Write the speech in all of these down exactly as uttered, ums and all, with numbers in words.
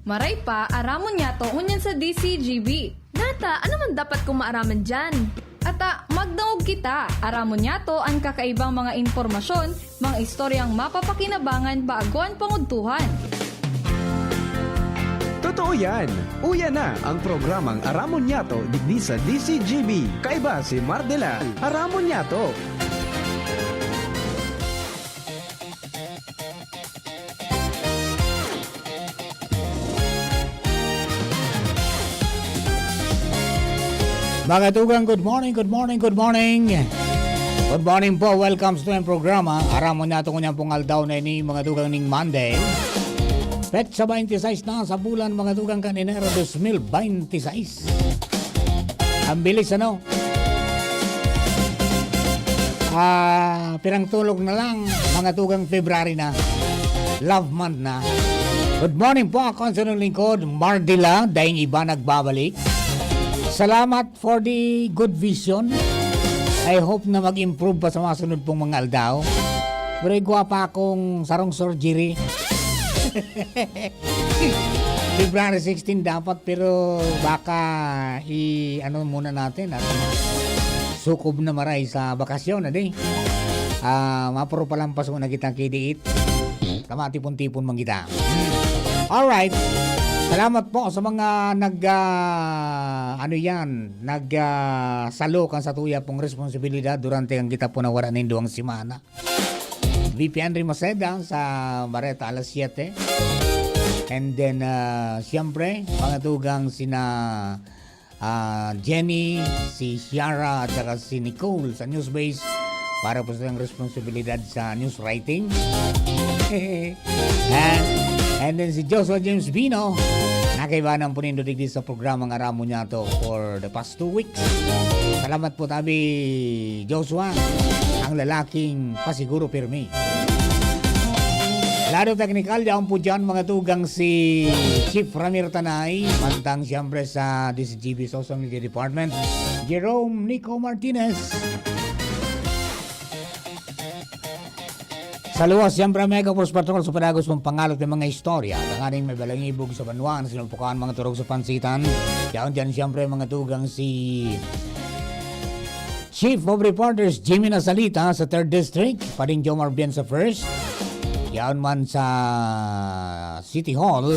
Maray pa, aramon niyato ngunyan sa D C G B. Nata, ano man dapat kong maaraman diyan? Ata, magdangog kita. Aramon niyato an kakaibang mga impormasyon, mga istoryang mapapakinabangan bago an pangudtuhan. Totoo yan! Uya na ang programang Aramon Niyato digdi sa D C G B. Kaiba si Mardela. Aramon Niyato! Mga tugang, good morning, good morning, good morning. Good morning po. Welcome to ang programa. Aramon niyato ngunyan pong aldaw na ini, mga tugang, ning Monday. Petsa twenty-six na sa bulan, mga tugang, kan Enero dos mil bente seis. Ang bilis, ano? Ah, pirang tulog na lang, mga tugang, February na. Love month na. Good morning po, ako ang sunod lingkod, Mardila, daing iba nagbabalik. Salamat for the good vision. I hope na mag-improve pa sa mga sunod pong mga aldaw. Pero igwa pa akong sarong surgery. February sixteen dapat, pero baka i-ano muna natin at sukob na maray sa bakasyon, adi. Ah, mapuro palampas muna kitang kidiit. Kama tipon-tipon man kita. Alright. Salamat po sa mga nag, ah, ano yan, nag, ah, salo kan sa tuya pong responsibilidad durante ang kita po nawara nin duwang semana. V P Henry Maceda sa Bareta alas siyete. And then, ah, siyempre, mga tugang sina, ah, Jenny, si Ciara, at saka si Nicole sa Newsbase para po sa iyang responsibilidad sa news writing. Ah, and then si Joshua James Bino, nakaibanan po nindo digdi sa programang Aramon Niyato for the past two weeks. Salamat po, tabi Joshua, ang lalaking pasiguro pirmi. Lado teknikal, yaon po dyan, mga tugang, si Chief Ramir Tanay, mantang siyempre sa D C G B Social Media Department, Jerome Nico Martinez. Sa luwas, siyempre, ang Mega Force Patrol sa padagos mong pangalot ng mga istorya. Tanganing may balangibog sa banwa na sinumpukan mga turog sa pansitan. Yaon dyan, siyempre, mga tugang, si Chief of Reporters Jimmy Nasalita sa third District, Pading Jomar Bien sa first. Yaon man sa City Hall,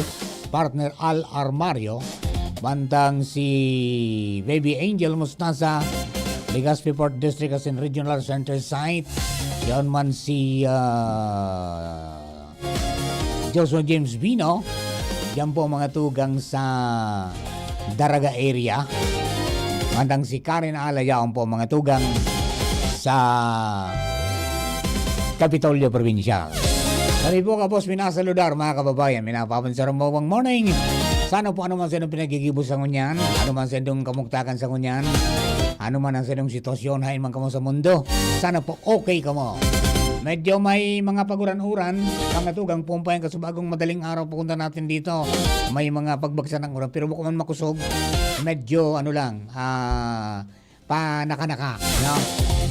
partner Al Armario, mantang si Baby Angel Mustasa, Legazpi Port District as in Regional Center Site. Yaon man si, ah, Joshua James Bino. Diyan po mga tugang sa Daraga area. Mantang si Karen Ala, yaon po mga tugang sa Kapitolyo Provincial. Kami po, kapos, minasaludar, mga kababayan, minapapansaramawang morning. Sana po, ano man sa inyong pinaggigibo sa ngunyan, ano man sa inyong kamugtakan sa ngunyan, ano man ang sa inyong sitwasyon, hain man kamo sa mundo, sana po okay kamo. Medyo may mga paguran-uran, mga tugang, pumpay ang kasubagong madaling araw, pupunta natin dito. May mga pagbagsak ng ulan, pero bukod man makusog, medyo ano lang, ah, pa naka-naka, no?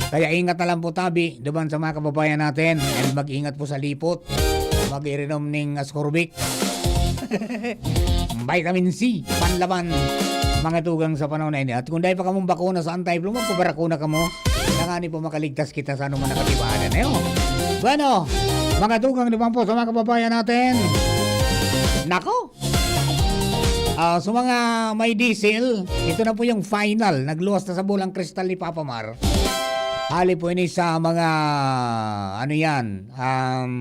Kaya ingat na lang po tabi duman sa mga kababayan natin, and mag-ingat po sa lipot. Mag-irinom ning ascorbic. Vitamin C, panlaban, mga tugang, sa panahon na ini. At kung dai pa kamong bakuna sa anti-flu, magpabarakuna kamo. Tangani po makaligtas kita sa anuman na katibahanan, eh, oh. Bueno, mga tugang, duman po sa mga kababayan natin. Nako! Ah, sa mga may diesel, ito na po yung final. Nagluwas na sa bolang kristal ni Papa Mar. Hali po ini sa mga, ano yan, um,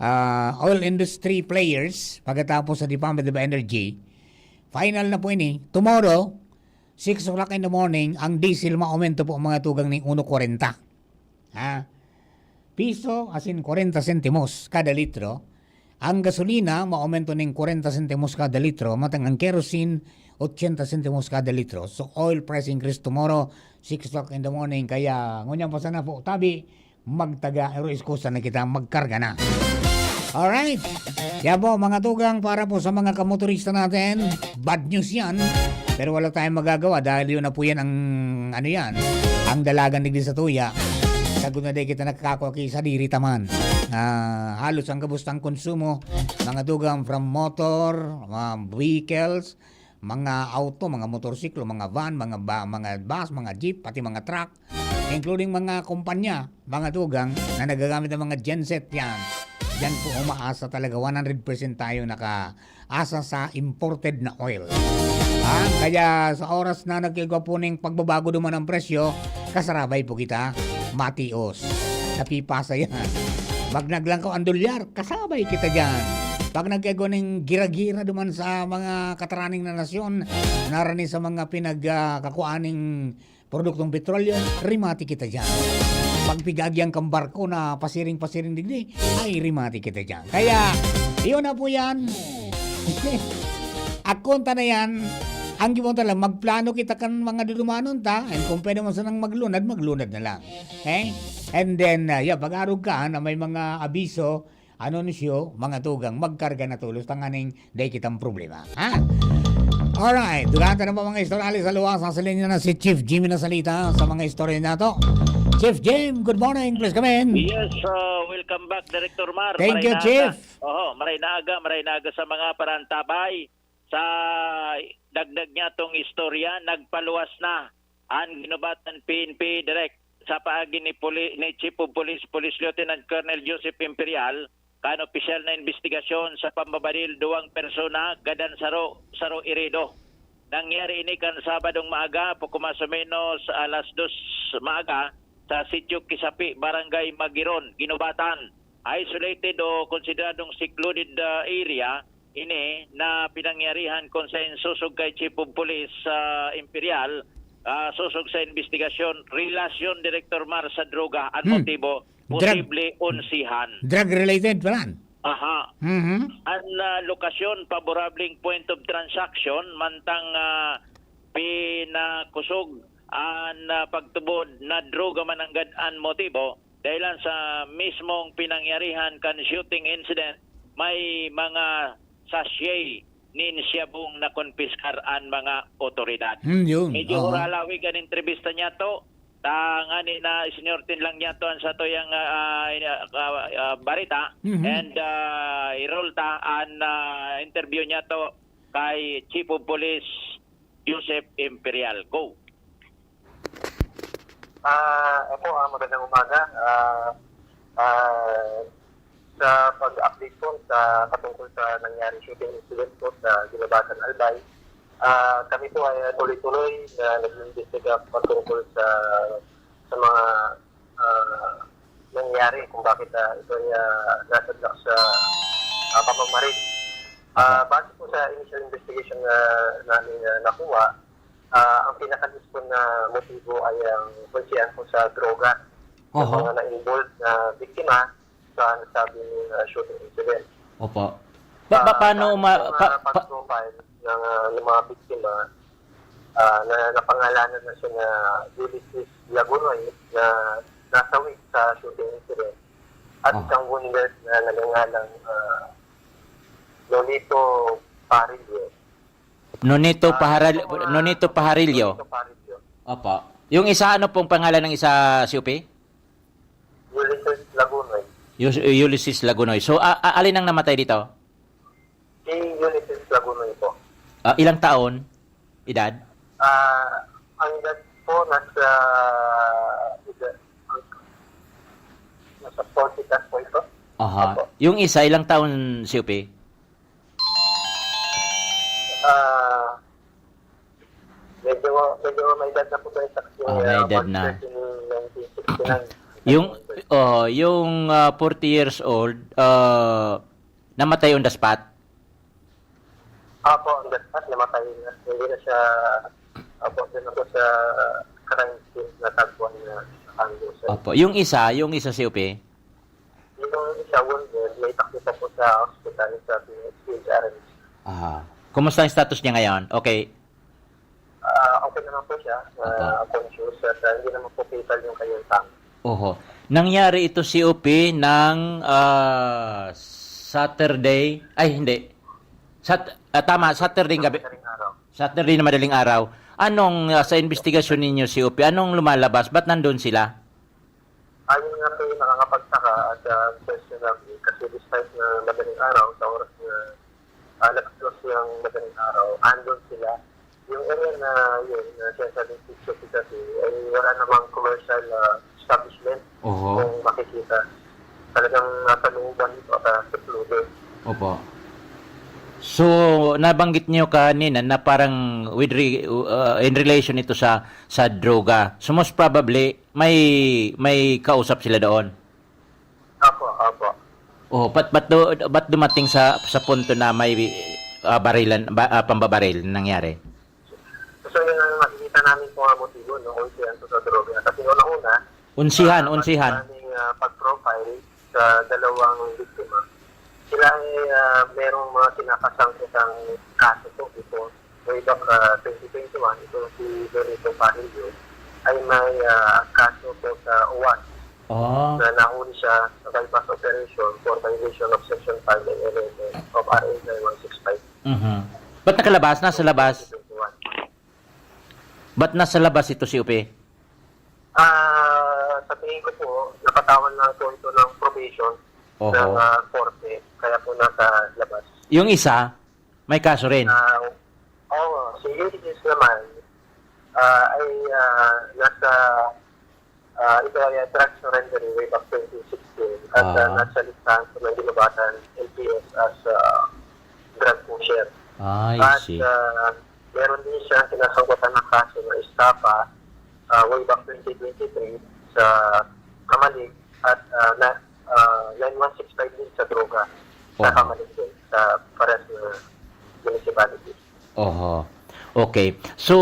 ah, oil industry players pagkatapos sa Department of Energy. Final na po ini. Tomorrow, six o'clock in the morning, ang diesel maaumento po, mga tugang, ning uno kwarenta. Ha? Piso, as in, kwarenta sentimos kada litro. Ang gasolina, maaumento ning kwarenta sentimos kada litro, mantang ang kerosene, ochenta sentimos kada litro. So, oil price increase tomorrow, six o'clock in the morning. Kaya, ngunyan pa sana po, tabi, magtaga, pero iskusa na kita, magkarga na. Alright. Yan po, mga tugang, para po sa mga kamotorista natin, bad news yan. Pero wala tayong magagawa dahil yun na po yan ang, ano yan, ang dalagan digdi sa tuya. Kaya kung na di kita nakakakwa ki sadiri ta man, ah, halos ang gabos ng konsumo, mga tugang from motor, mga vehicles, mga auto, mga motorsiklo, mga van, mga ba-, mga bus, mga jeep, pati mga truck, including mga kumpanya, mga tugang na nagagamit ng mga genset yan. Diyan po umaasa talaga, one hundred percent tayo nakaasa sa imported na oil. Ah, kaya sa oras na nagkigwa po ning pagbabago duman ang presyo, kasarabay po kita, matios. Napipasa yan. Pag naglangkaw ang dolyar, kasabay kita dyan. Pag nagkigwa ning gira-gira duman sa mga kataraning na nasyon, narani sa mga pinag, ah, kakuaning produktong petrolyo, rimati kita dyan. Pag pigagyang kang barko na pasiring-pasiring digdi, ay rimati kita dyan. Kaya, iyon na po yan. Akonta na yan. Ang gibon ta lang, magplano kita kan mga dudumanon ta. And kung pwede man sanang maglunad, maglunad na lang. Okay? And then, uh, yeah, pag-arog ka na may mga abiso, anunsyo, mga tugang, magkarga na tulos, tanganing dai kitang problema. Ha? Alright, dugaan ta na po mga istorya sa luwas. Sa linya na si Chief Jimmy na salita sa mga istorya nato. Chief Jim, good morning. Please come in. Yes, uh, welcome back, Director Mar. Thank you, Maray na Chief. aga. Oho, maray na aga, maray na aga sa mga parantabay. Sa dagdag niya tong istorya, nagpaluwas na ang ginubatan P N P Direk sa paagi ni, Poli- ni Chief of Police, Police Lieutenant Colonel Joseph Imperial, kan opisyal na imbestigasyon sa pambabaril duwang persona, gadan saro, saro irido. Nangyari ini kan Sabadong maaga, poko mas o menos alas dos maaga, sa Sitio Kisapi, Barangay Magiron, Ginubatan. Isolated o konsideradong secluded, ah, area ini na pinangyarihan kung sa sosog kay Chief of Police sa Imperial, ah, sosog sa investigasyon, relasyon, Director Mar, sa droga, ang Hmm. motibo, Drug- posible unsihan. Drug-related pa lang. Aha. Mhm. Ang, ah, lokasyon, paborableng point of transaction, mantang, ah, pinakusog ang, ah, pagtubod na droga man nanggad ang motibo, dahilan sa mismong pinangyarihan kan shooting incident, may mga sachet nin siyabong na konpiskar ang mga otoridad. Hmm, yun. Medyo Oo. huralawig ang entrevista niya to. Tangani na seniortin lang niya to ang sa tuyang, ah, ah, ah, ah, barita. Mhm. And, ah, i-roll ta ang, ah, interview niya to kay Chief of Police Joseph Imperial. Go. Ah, opo, ah, magandang umaga. Ah, ah, sa pag-update po sa patungkol sa nangyari shooting incident po sa Ginubatan, Albay, ah, kami po ay tuloy-tuloy na nag-iimbestiga patungkol sa sa mga ah, nangyari kung bakit ah, ito ay ah, nasadlak sa ah, pamamaril. Ah, base po sa initial investigation na namin ah, nakuha, ah, ang pinaka-lead po na motibo ay ang kunsian po sa droga ng Oho. mga na-involved na biktima sa nasabing ah, shooting incident. Opo. Pa, pa, Ah, paano sa uma, mga pa, pa, pag-profile ng, ah, ng mga biktima ah, na napangalanan na siya na Ulysses Lagunoy na nasawi sa shooting incident at Oh. isang wounded na nagngangalang ah, Nonito Parillo. Nonito Ah, Paharal, ito mga Nonito Paharillo. Nonito Parillo. Opo. Yung isa, ano pong pangalan ng isa, C O P? Ulysses Lagunoy. Yus- Ulysses Lagunoy. So, a, a, alin ang namatay dito? Si Ulysses Lagunoy po. Ah, ilang taon? Edad? Ah, ang edad po nasa edad, nasa forty plus po ito. Aha. Opo. Yung isa, ilang taon, C O P? Ah, medyo medyo may edad na po ba yung saksi? Ah, may edad na. nineteen sixty-nine. Yung, oh, yung ah, forty years old, ah, namatay on the spot? Apo, ang gaspat, namatay na. Hindi na siya, apo, doon ako sa crime scene na tagpuan na sa Angus. Opo. Yung isa, yung isa, C O P? Yung isa wounded, may takbo pa po sa hospital sa P H R. Aha. Kumusta ang status niya ngayon? Okay. Ah, okay naman po siya. Opo. Ah, conscious at ah, hindi naman po fatal yung kanyang tama. Oho. Nangyari ito, C O P, ng ah, Saturday. Ay, hindi. Sat ah, tama, Saturday gabi. Madaling araw. Saturday na madaling araw. Anong ah, sa investigasyon ninyo, C O P, anong lumalabas? Ba't nandun sila? Ayun nga po yung nakakapagtaka at, ah, questionable kasi despite na madaling araw, sa oras na, ah, alas dos ng madaling araw, andun sila. Yung area na yun, na sinasabing Sitio Picasso, ay wala namang commercial, ah, establishment Oho. kung makikita. Talagang nasa looban ito at, ah, secluded. Opo. So, nabanggit niyo kanina na parang with re-, uh, in relation ito sa, sa droga. So, most probably, may, may kausap sila doon? Opo, opo. Oh, ba't, ba't du-, ba't dumating sa, sa punto na may, ah, barilan, ba, ah, pambabaril nangyari? So, yun ang nakikita namin po nga motibo, no, kung siya sa droga. Kasi unang-una, Unsihan, ah, unsihan. Pati namin, ah, pag-profile sa dalawang biktima, sila ay, ah, merong mga kinakasangkutang kaso po before. Way back, ah, twenty twenty-one, itong si Benito Parillo ay may, ah, kaso po sa uwas Ah. na nahuli siya sa bypass operation for violation of Section five and eleven of R A nine one six five. Mhm. Ba't nakalabas? Nasa labas? Ba't nasa labas ito si Upe? Ah, sa tingin ko po, napatawan lang po ito ng probation Oho. ng, ah, korte, kaya po nasa labas. Yung isa, may kaso rin? Ah, oo, si Ulysses naman, ah, ay, ah, nasa, ah, ito ay, ah, drug surrender way back twenty sixteen at, ah, Ah. nasa listahan po ng Ginubatan L P S as, ah, drug pusher. I At, see. ah, meron din siya kinasangkutan ng kaso na estafa, ah, way back twenty twenty-three sa Camalig at, ah, na, ah, nine one six five din sa droga sa Oho. Camalig din, sa parehas na municipality. Oho. Okay. So,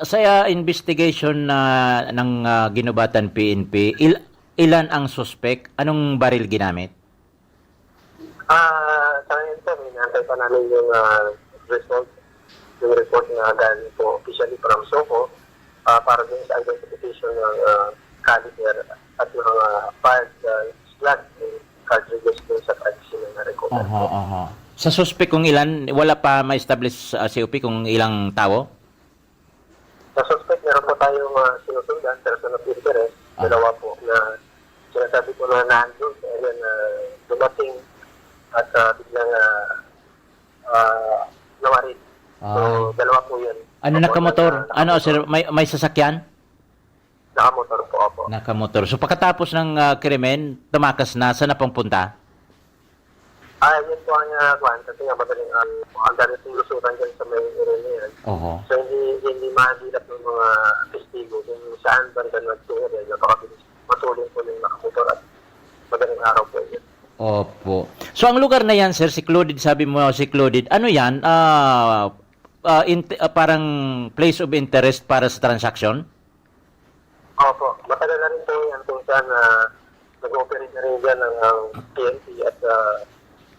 sa, ah, investigation na ng, ah, Ginubatan P N P, il-, ilan ang suspek? Anong baril ginamit? Ah, sa ngayon po, inaantay pa namin yung, ah, result, yung report na galing po officially from SOCO, ah, para dun sa identification ng, ah, caliber at mga fired, ah, slug and cartridges dun sa privacy na na-recover Aha, po. aha. Sa suspek kung ilan, wala pa ma-establish, ah, C O P kung ilang tawo? Sa suspect, meron po tayong, ah, sinusundan, person of interest, Ah. dalawa po na sinasabi ko na nandun sa area na dumating at, ah, biglang, ah, ah, nawarin. So, Ay. dalawa po yun. Ano, Opo, nakamotor? na Ano, nakamotor. sir, may, may sasakyan? Nakamotor po, opo. Nakamotor. So, pagkatapos ng, ah, krimen, tumakas na. Saan na pong punta? Ah, yun po ang, ah, kwan, kasi nga madaling, ah, ang dami pong lusutan dyan sa may area na yan. Oho. So, hindi, hindi mahagilap ng mga testigo kung saan banda nagtuon yan. Napakabilis. Masuling po yung nakamotor at madaling araw po yun. Opo. So, ang lugar na yan, sir, secluded, sabi mo, secluded. Ano yan? Ah, ah, int-, ah, parang place of interest para sa transaction? Opo, matagal na rin po yan kung saan, ah, nag-ooperate na rin dyan ang, ang P N P at, ah,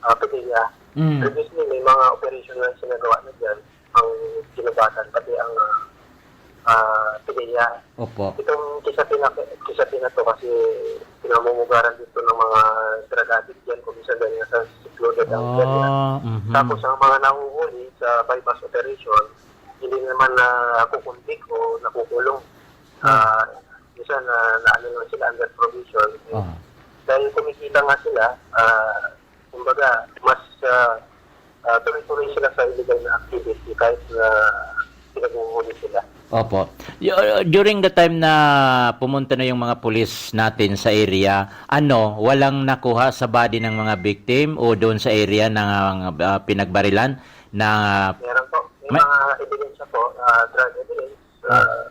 ah, PDEA. Mm. Previously, may mga operation na sinagawa na dyan ang Ginubatan, pati ang, ah, ah, PDEA. Opo. Itong Quezapin na, Quezapin na to kasi pinamumugaran dito ng mga drug addict dyan, kung minsan dahil nga sa secluded ang area. Ah, mhm. Tapos ang mga nahuhuli sa buy-bust operation, hindi naman nakukonvict o nakukulong. Ah. Ah, minsan na, na ano lang sila under probation. Ah. Dahil kumikita nga sila, ah, kumbaga, mas, ah, ah, tuloy-tuloy sila sa illegal na activity kahit na pinaghuhuli sila. Opo. Y-, uh, during the time na pumunta na yung mga pulis natin sa area, ano, walang nakuha sa body ng mga victim o doon sa area na, ah, pinagbarilan na Meron po. May May mga ebidensya po, ah, drug evidence, Ah. ah,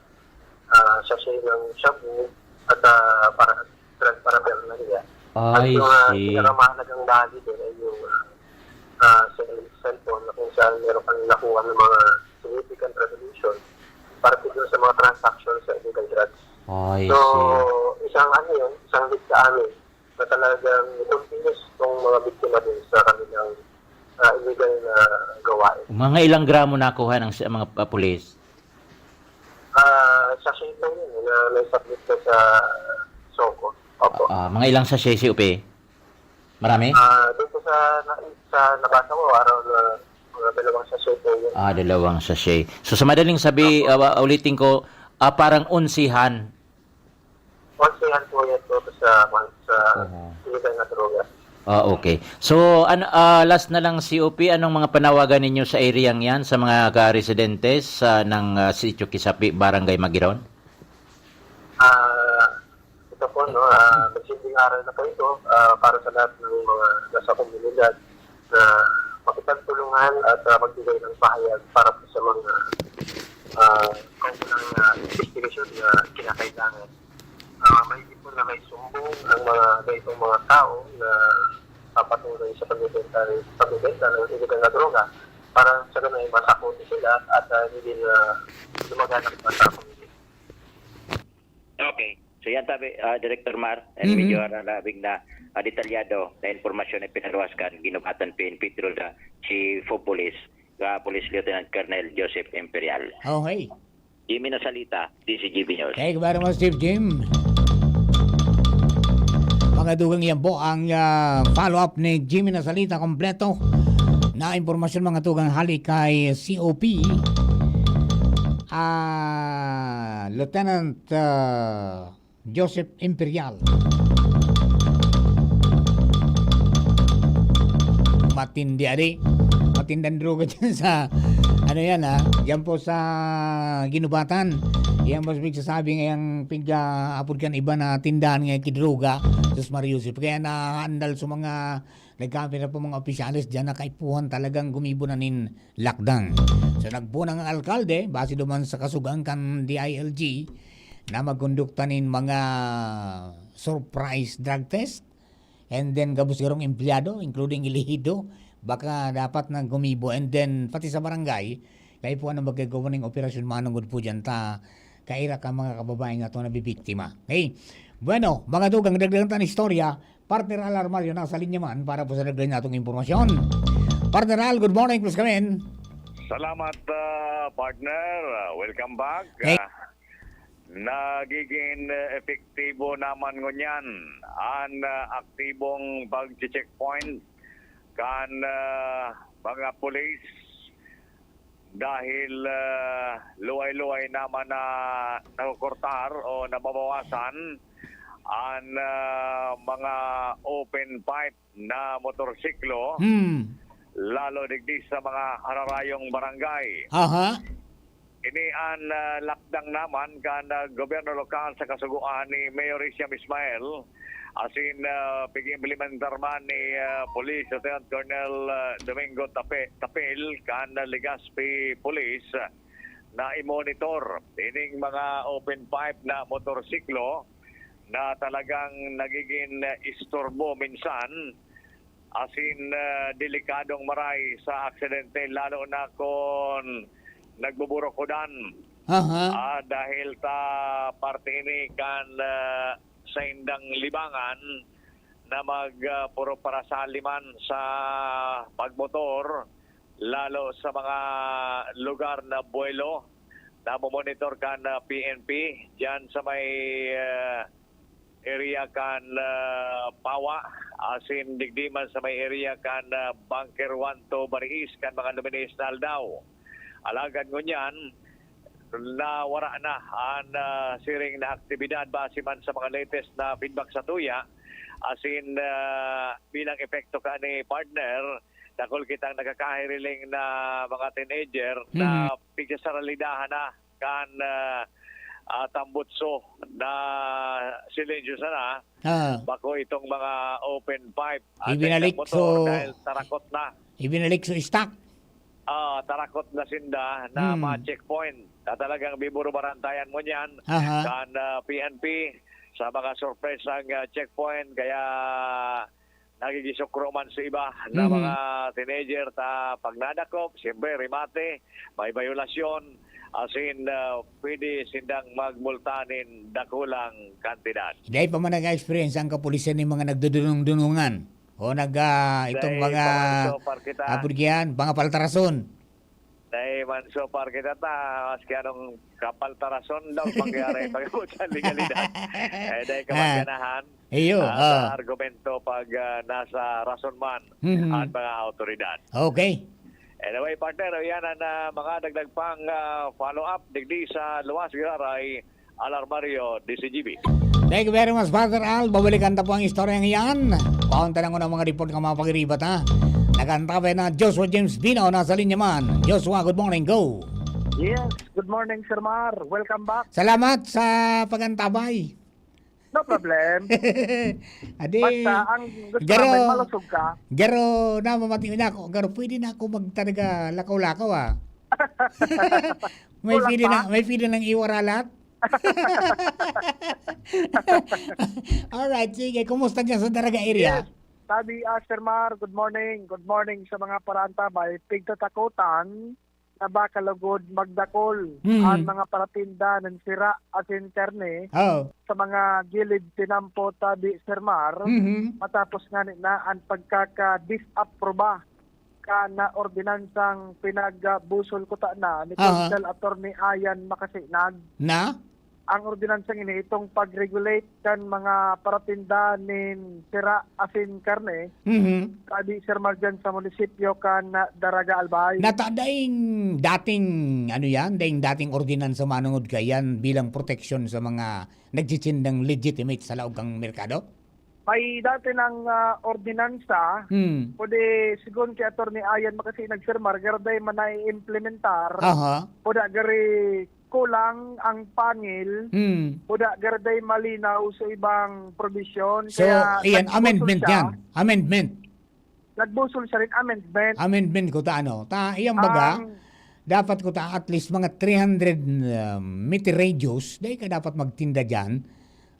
ah, sachet ng shabu at, ah, para, drug paraphernalia. At I yung, ah, see. pinakamahalagang bahagi doon ay yung, ah, ah, cell-, cellphone na kung saan meron kang nakuha ng mga significant revelation para po doon sa mga transactions sa illegal drugs. I So, see. isang ano yun, isang lead sa amin na talagang continuous itong mga biktima din sa kanilang, ah, illegal na gawain. Mga ilang gramo nakuha ng s-, mga, ah, pulis? Ah, sachet po yun, eh, na naisubmit ko sa SOCO. Opo. Ah, mga ilang sachet, C O P? Marami? Ah, doon po sa, na-, sa nabasa ko, around, ah, mga dalawang sachet po yun. Ah, dalawang sachet. So, sa madaling sabi, Opo. ah, ulitin ko, ah, parang unsihan. Konsehan po yan po sa, sa Oho. Iligal na droga. Ah, okay. So, ano, ah, last na lang, C O P, anong mga panawagan ninyo sa area yan, sa mga ka-residentes, ah, ng, ah, Sitio Kisapi, Barangay Magiron? Ah, ito po, no, ah, magsilbing aral na po ito, ah, para sa lahat ng mga nasa komunidad na makipagtulungan at, ah, magbigay ng pahayag para po sa mga, ah, kaukulang, ah, investigasyon na kinakailangan. Ah, maisip po na may sumbong ang mga ganitong mga tao na papatunay sa pagbebenta, pagbebenta ng iligal na droga para sa ganun ay masakuti sila at, ah, hindi na lumaganap pa sa komunidad. Okay. So yan tabi, ah, Director Mar, and Mhm. medyo, ah, labing na, ah, detalyado na impormasyon na pinaluwas kan Guinobatan P N P through the Chief of Police, ah, Police Lieutenant Colonel Joseph Imperial. Okay. Jimmy Nasalita, D Z G B News. Thank you very much, Chief Jim. Mga dugang, yan po ang, ah, follow-up ni Jimmy Nasalita, kompleto na impormasyon, mga tugang, hali kay C O P, ah, Lieutenant, ah, Joseph Imperial. Matindi, adi. Matindang droga dyan sa, ano yan, ha? Yan po sa Guinobatan. Yan po pigsasabi ngayang pig, ah, apod kan iba na tindahan nga kidroga. Sus Maria Joseph. Kaya nahandal sa mga nagkampi na po mga opisyales dyan na kaipuhan talagang gumibo na nin lockdown. So, nagpuna ang alkalde, base duman sa kasugang kan D I L G, na magkondukta nin mga surprise drug test. And then, gabos garong empleyado, including elehido, baka dapat na gumibo. And then, pati sa barangay, kaipuhan na magkagawa ning operasyon manongod po dyan ta, kaira ka mga kababayan nga to nabibiktima. Okay? Bueno, mga dugang, dagdagan ta ng istorya. Partner Al Armario nasa linya man para po sa dagdagan natong impormasyon. Partner Al, good morning, please come in. Salamat, ah, partner. Ah, welcome back. Hey. Ah, nagiging, eh, epektibo naman ngunyan an, ah, aktibong pag-checkpoint kan, ah, mga pulis dahil, ah, luway-luway naman na nakokortar o nababawasan an, ah, mga open pipe na motorsiklo, Hmm. lalo digdi sa mga hararayong barangay. Aha. Ini an, ah, lakdang naman kan, ah, gobyerno lokal sa kasugoan ni Mayor Isiam Ismael, asin, ah, pig-implementar man ni, ah, Police Lieutenant Colonel, ah, Domingo Tape-, Tapil kan, ah, Legazpi Police, ah, na i-monitor ining mga open pipe na motorsiklo na talagang nagiging, ah, istorbo minsan, asin, ah, delikadong maray sa aksidente, lalo na kun nagbuburokodan. Aha. Ah, dahil ta parte ini kan, ah, saindang libangan na mag, ah, puro parasali man sa pagmotor, lalo sa mga lugar na buwelo, namomonitor kan, ah, P N P, diyan sa may, ah, area kan, ah, Pawa, asin digdi man sa may area kan, ah, Bunker one to Bariis kan mga luminis na aldaw. Alagad ngunyan, nawara na an, ah, siring na aktibidad base man sa mga latest na feedback sa tuya. Asin, ah, bilang epekto kani, partner, dakul kitang nakakahiriling na mga teenager na Mhm. pigsasaralidahan na kan, ah, ah, tambutso na silensyo sana, Ah. bako itong mga open pipe at Ibinalik ang motor so, dahil tarakot na. Ibinalik so stock. Ah, tarakot na sinda na Hmm. ma-checkpoint. Na talagang biburubarantayan mo niyan Aha. kan, ah, P N P sa mga sorpresang, ah, checkpoint. Kaya nagigisukro man sa iba na Mhm. mga teenager ta pag nadakop, siyempre, remate, may bayolasyon, asin, ah, pwede sindang magmulta nin dakulang kantidad. Dai pa man nag-experience ang kapulisan ni mga nagdudunong-dunungan o nag, ah, itong Dai mga pa man so far kita. apod kiyan, mga paltarason. Dai man so far kita ta, maski anong kapaltarason daw mangyari pag-abot sa legalidad. Eh, dai ka Ah. maganahan. Iyo, Ah, sa ah. argumento pag, ah, nasa rason man Mhm. ang mga awtoridad. Okay. Anyway, partner, yan ang, ah, mga dagdag pang, ah, follow-up digdi sa luwas giraray, Alarmario, D Z G B. Thank you very much, Brother Al. Babalikan ta po ang istoryang iyan. Paon ta lang ng mga report ng mga pagiribat, ha? Nagantabay na Joshua James Bino, nasa linya man. Joshua, good morning. Go. Yes, good morning, Sir Mar. Welcome back. Salamat sa pagantabay. No problem. Adi, Basta, ang gusto garo, namin, malusog ka. Garo, namamati na ako. Garo, pwede na ako magtalaga lakaw-lakaw, ah. May Kulang pili pa? na, may pili ng iwaralat. Alright, sige. Kumusta dyan sa Daraga area? Yes. Sabi, ah, Sir Mar, good morning. Good morning sa mga paraantabay. Pigtatakotan na baka lugod magdakol Mm. ang mga paratinda ng sira asin karne Oh. sa mga gilid tinampo tabi, Sir Mar, Mhm. matapos nga ni na ang pagkaka-disapproba kan ordinansang pinagbusol kuta na ni Aha. Council Attorney Ayan Makasinag. Na? Ang ordinansang ini itong pag-regulate kan mga paratinda nin sira asin karne, Mhm. sabi, Sir Mar, dyan sa munisipyo kan Daraga, Albay. Nata-, daing dating, ano yan, daing dating ordinansa manungod kaiyan bilang proteksyon sa mga nagtitindang legitimate sa laog kan merkado? May dati nang, ah, ordinansa, Hmm. kundi sigon ki Attorney Ayan Makasinag, Sir Mar, garo dai man naiimplementar, Aha. kuda gari kulang ang pangil, Hmm. kuda garo dai malinaw sa ibang probisyon. So, Kaya iyan, nagbusol amendment siya. yan. Amendment. Nagbusol siya rin, amendment. Amendment kuta, ano. Ta, iyan baga, Ang dapat kuta at least mga three hundred, um, meter radius, dai ka dapat magtinda dyan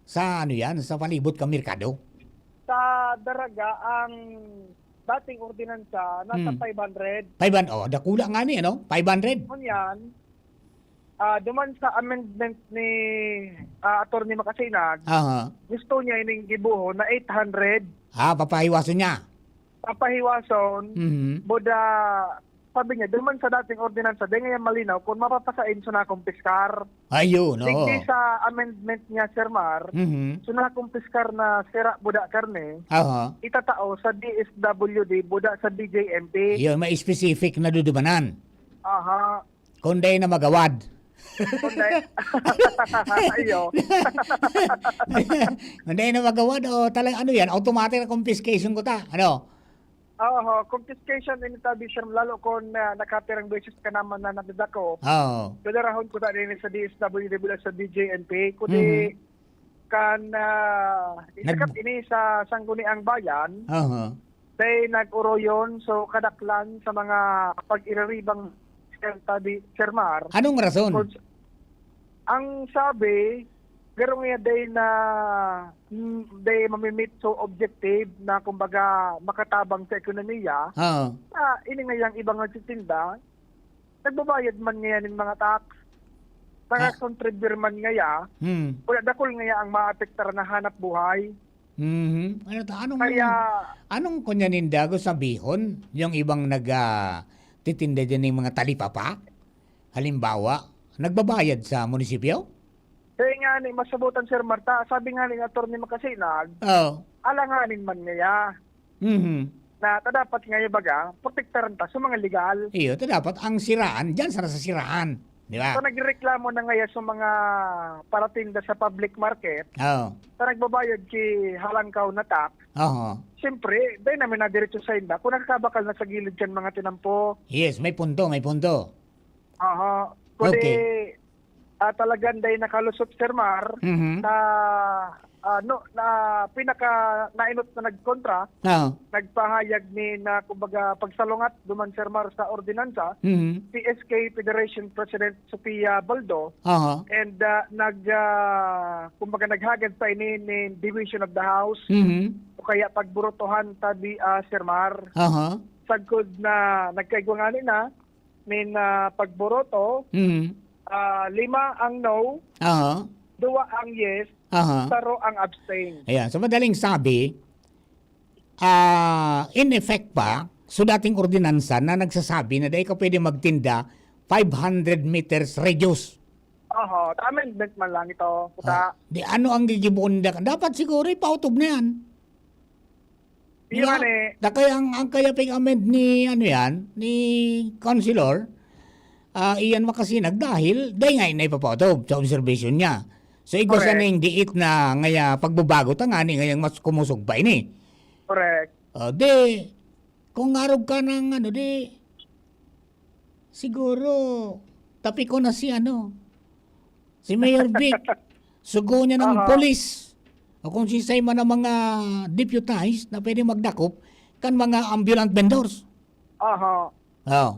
sa, ano yan, sa palibot ka merkado. Sa Daraga, ang dating ordinansa, nasa Hmm. five hundred. Five hundred, oh, dakula nga ni, ano? Five hundred. Ngunyan, ah, duman sa amendment ni, ah, Attorney Makasinag, Aha. gusto niya ining gibohon na eight hundred. Ah, papahiwason niya. Papahiwason, Mhm. buda, sabi niya, duman sa dating ordinansa, di ngayon malinaw kung mapapasain sa nakumpiskar. Ayun, oo. Digdi sa amendment niya, Sir Mar, Mhm. sa nakumpiskar na sira buda karne, Aha. itatao sa D S W D, buda sa D J M P. Yun, may specific na dudumanan. Aha. Kung dai na magawad. Kung dai. Iyo. Kung dai na magawad, o talaga, ano yan, automatic na confiscation kuta. Ano? Oho, confiscation ini tabi, sir, lalo kung, ah, nakatirang beses ka naman na nadadako. Oo. Pwede rahon kuta din sa D S W D, sa D J M P. Kundi Mhm. kan, ah, Nag- isakat ini sa Sangguniang Bayan, Aha. dai nag-oroyon, so kadaklan sa mga pag-iriribang, Sir Tabi, Sir Mar. Anong rason? Kung s-, ang sabi, garo nga dai na, mm, dai mamimit so objective na, kumbaga, makatabang sa ekonomiya. Oo. Ah, ini nga yang ibang nagtitinda, nagbabayad man ngaya nin mga tax. Mga Ah. contributor man ngaya, Hmm. wala dakul ngaya ang maapektar na hanap buhay. Mhm. Ano ta-, anong, Kaya anong kunya ninda, gustong sabihon, yung ibang nag, ah, titinda dyan ng mga talipapa? Halimbawa, nagbabayad sa munisipyo? Kaya nga ni, masabutan, Sir Marta, sabi nga ni Attorney Makasinag, Oo. alanganin man ngaya. Mhm. Na, ta dapat nga, baga, protektaran ta sa mga legal. Iyo, ta dapat ang siraan, dyan sa nasa siraan. Di ba? So, nagreklamo na ngaya sa mga paratinda sa public market, Oo. ta nagbabayad ki halangkaw na tax. Oho. Siyempre, dai naman na diretso sa inda kung nakakabakal na sa gilid kan mga tinampo. Yes, may punto, may punto. Aha. Kundi, Okay. ah, talagang dai nakalusot, Sir Mar, Mhm. sa, ah, no, na pinaka nainot na nagkontra, Oo. nagpahayag ni na, kumbaga, pagsalungat duman, Sir Mar, sa ordinansa, Mhm. si S K Federation President Sofia Baldo, Aha. and, ah, nag, ah, kumbaga, naghagad pa ini nin Division of the House, Mhm. o kaya pagburotohan tabi, ah, Sir Mar. Aha. Sagkod na nagkaigwa ngani na, nin, ah, pagburoto, Mhm. ah, lima ang no, Aha. duwa ang yes, Aha. saro ang abstain. Ayan. So, madaling sabi, ah, in effect pa, so dating ordinansa na nagsasabi na dai ka pwede magtinda five hundred meters radius. Oho, amendment man lang ito. Puta. Ah, di ano ang gigiboon nila? Dapat siguro ipautob na yan. Di Nga, ba? Da kaya ang, ang kaya pig-amend ni, ano yan, ni Councilor, ah, Ian Makasinag, dahil, dahil nga na ipapautob sa observation niya. So, igwa siya Correct. ning diit na ngaya pagbabago ta ngani ngayang mas kumusog pa ini. Correct. O, di, kung ngarog ka ng ano, di, siguro, tapi ko na si ano, si Mayor Vic. Sugo niya ng Aha. pulis. O kung sinsay man ang mga deputized na pwede magdakop kan mga ambulant vendors. Aha. Oh.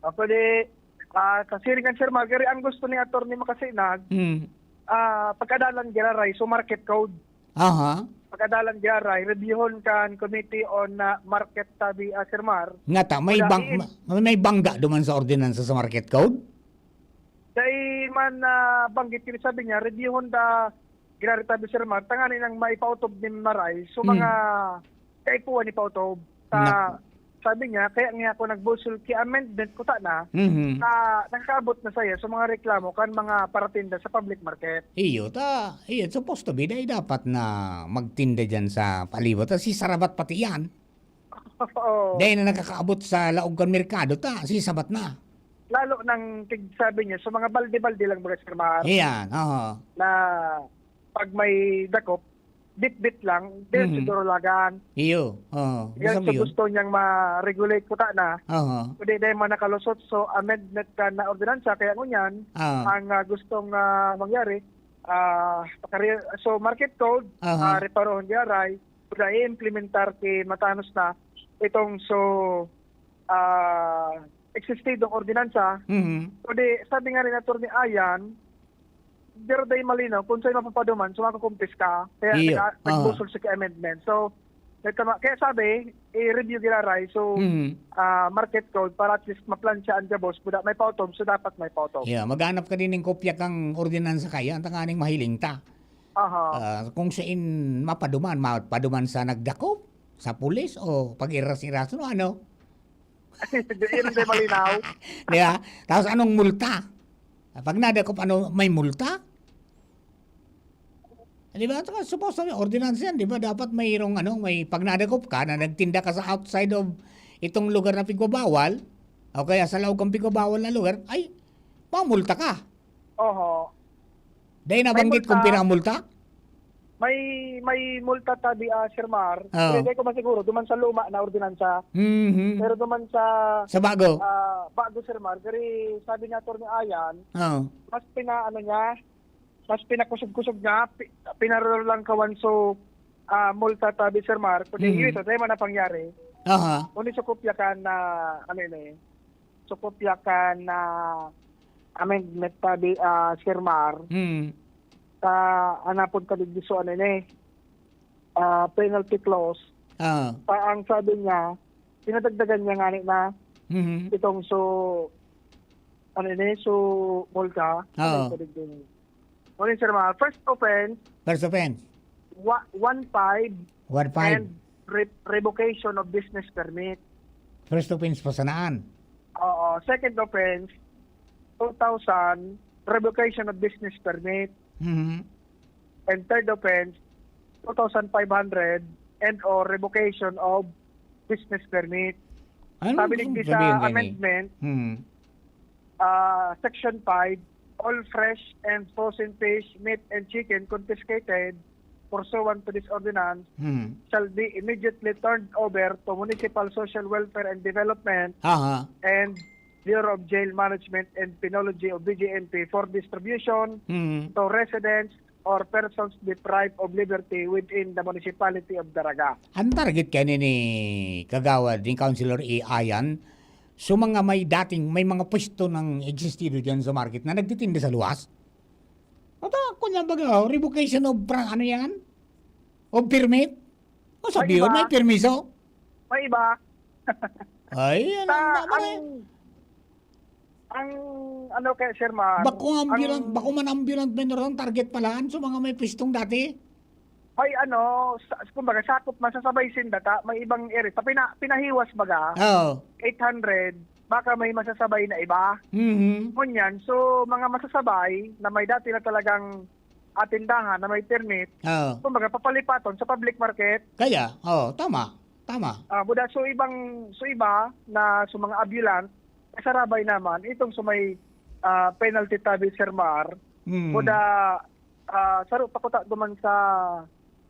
Ako di, ah, sa siring kan Sir Mark, gari ang gusto ni Attorney Makasinag, Hmm. ah, pagkadalan giraray, so market code. Aha. Pagkadalan giraray, reviewhon kan Committee on, ah, Market tabi, ah, Sir Mar. Nga ta, may Wala, bang-, iin. ma-, may bangga duman sa ordinansa sa market code? Dai man, ah, banggit kini sabi niya, reviewhon da giraray tabi, Sir Mar, tanganing maipaotob ni Maray. So, Hmm. mga kaipuhan ni paotob. Sa, Nak- sabi niya, kaya nga ako nagbusol ki amendment ko sana, Mhm. na nakakaabot na saya sa mga reklamo kan mga paratinda sa public market. Iyo, ta, iyo, supposed to be, dai dapat na magtinda dyan sa palibot. Ta, si Sarabat pati yan. Oo. Dai na nakakaabot sa laog kan merkado, ta, si Sabat na. Lalo nang tig-, sabi niya, sa mga balde-balde lang, mga Sir Mar, Iyan, oho. na pag may dakop, bit-bit lang, then Mhm. siguro lagan. Iyo, oo. Yan Gusto mo sa yun? gusto niyang ma-regulate ko ta na. Oho. Kundi dahil man nakalusot, so amendment ka na ordinansa, kaya ngunyan, Ah. ang, ah, gustong, ah, mangyari, ah, pakari-, so market code, Aha. ah, reparohon di aray, kundi i-implementar ki matanos na itong so, ah, existidong ordinansa. Mhm. Kundi sabi nga rin Attorney Ayan, pero dahil malinaw kung saan mapapaduman, so makukumpiska. Kaya Iyo. nag-, Ah. nagbusol siya kay amendment. So, nagkama-, kaya sabi, i-review giraray. So, Mhm. ah, market code para at least maplansya ang gabos, buda may pautob, so dapat may pautob. Yeah, maghanap ka din ng kopya kang ordinansa kaya, ang tanganing mahiling ta. Aha. Ah, kung saan mapaduman, mapaduman sa nagdakop, sa pulis, o pag-iras-iras, no, ano? Di, yun, di malinaw. Di ba? Tapos anong multa? Pag nadakop, ano, may multa? Di ba? Saka supposed to be ordinance yan, di ba? Dapat mayroong, ano, may, pag nadakop ka na nagtinda ka sa outside of itong lugar na pigbabawal, o kaya sa laog kang pigbabawal na lugar, ay, mamulta ka. Oho. Dahil May nabanggit kung multa. Pinamulta? May, may multa tabi, ah, Sir Mar. Oo. Pero di ko masiguro, duman sa luma na ordinansa. Mhm. Pero duman sa, Sa bago? ah, bago, Sir Mar, pero sabi ni Attorney Ayan, Oo. mas pina-, ano niya, mas pinakusog-kusog niya, pi-, pinarulangkawan so, ah, multa tabi, Sir Mar, kundi Mhm. yun, ito, tayo man ang pangyari. Aha. Kundi sa kopya ka na, ano yun eh, sa kopya ka na amendment tabi, ah, Sir Mar, Hmm. sa anapon ka digdi so, ano yun eh, ah, penalty clause. Ah. Pa, ang sabi niya, pinadagdagan niya nga ni na Mhm. itong so, ano yun eh, so, multa. Oo. Ano yun, Sir Mar? First offense, First offense. wa-, one five One five. and re-, revocation of business permit. First offense pa sanaan. Oo. Second offense, two thousand, revocation of business permit. Mhm. And third offense, two thousand five hundred and or revocation of business permit. Ano Sabi gusto ni mong sa sabihin kani? amendment, Hmm. ah, Section five, all fresh and frozen fish, meat and chicken confiscated pursuant to this ordinance Hmm. shall be immediately turned over to Municipal Social Welfare and Development Aha. and Bureau of Jail Management and Penology o B J M P for distribution Hmm. to residents or persons deprived of liberty within the municipality of Daraga. Ang target kaya ni, ni Kagawad, ni Councilor A. Ayan, so mga may dating, may mga pwesto ng existido dyan sa market na nagtitinda sa luwas? Ata, kunya baga, oh, revocation of pra-, ano yan? Of permit? O, May sabi yun, iba. may permiso? May iba. Ay, yan Sa, ang, ang, ang, ano kaya, Sir Mar, Bako ang ambulant, ang bako man ambulant vendor ang target pala, so mga may pwestong dati? May ano, sa, kumbaga, sakop man sa sabay sinda ta, may ibang area. Sa pina-, pinahiwas baga, Oo. eight hundred, baka may masasabay na iba. Mhm. Ngunyan, so, mga masasabay na may dati na talagang, ah, tindahan na may permit, Oo. kumbaga, papalipaton sa public market. Kaya, oo, tama, tama. Ah, buda, so, ibang, so, iba na, so, mga ambulant, kasarabay naman, itong sa may, ah, penalty tabi, Sir Mar, Hmm. Kuda, ah, saro pa kuta duman sa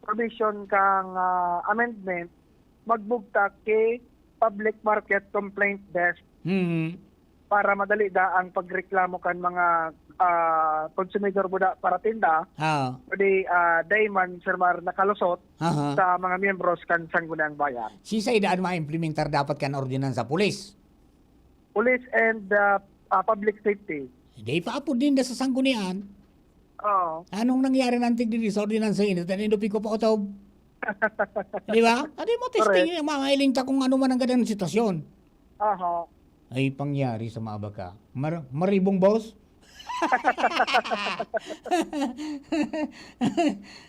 provision kang, ah, amendment, magbugtak ki Public Market Complaint Desk Hmm. para madali da ang pagreklamo kan mga, ah, konsumidor buda para tinda. Ah. Pwede, ah, dai man, Sir Mar, nakalusot Aha. sa mga miyembros kan Sangguniang Bayan. Sisay daan ma-implementar dapat kan ordinansa? Pulis? Police and, ah, ah, public safety. Di pa apod ninda sa sanggunian. Oo. Anong nangyari na antig diri sa ordinansa ini? Tayo nindo pigpapautob. Di ba? Adi mo, testing Correct. Niya, mamahiling ta kung ano man ang gadang sitwasyon. Aha. Ay, pangyari sa mga baka. Mar-, maribong boss?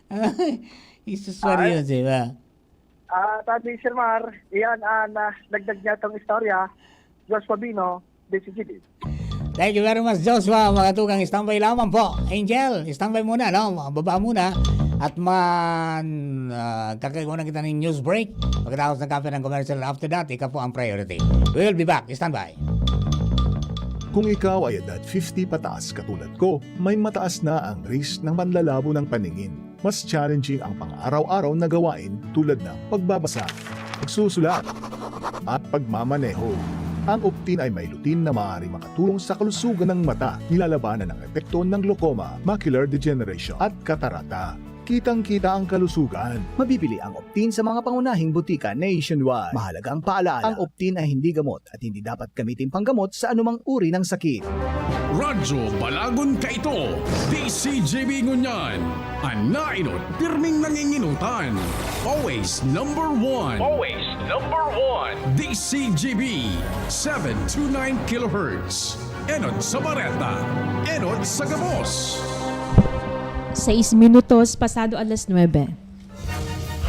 Ay, isuswari Ay. Yun, di ba? Ah, sabi, Sir Mar, iyan ang, ah, nagdag niya tong istorya. Joshua Bino, D C G D. Thank you very much, Joshua. Mga tugang, standby lamang po. Angel, standby muna, no? Baba muna. At man, ah, kakakuha na kita ng news break. Pagkatapos ng kape ng commercial, after that, ika po ang priority. We will be back. Standby. Kung ikaw ay edad fifty pataas katulad ko, may mataas na ang risk ng panlalabo ng paningin. Mas challenging ang pang-araw-araw na gawain tulad ng pagbabasa, pagsusulat, at pagmamaneho. Ang Optin ay may lutein na maaaring makatulong sa kalusugan ng mata, nilalabanan ang epekto ng glaucoma, macular degeneration, at katarata. Kitang-kita ang kalusugan. Mabibili ang Optin sa mga pangunahing butika nationwide. Mahalagang paalala, ang Optin ay hindi gamot at hindi dapat gamitin panggamot sa anumang uri ng sakit. Radyo Balagon kaito, D C G B ngunyan. An naenot, pirming nanginginutan. Always number one. Always number one. D C G B, seven two nine kilohertz. Enot sa bareta, enot sa gabos. Seis minutos pasado alas nuebe.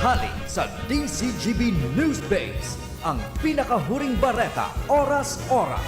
Hali sa D C G B Newsbase, ang pinakahuring bareta, oras-oras.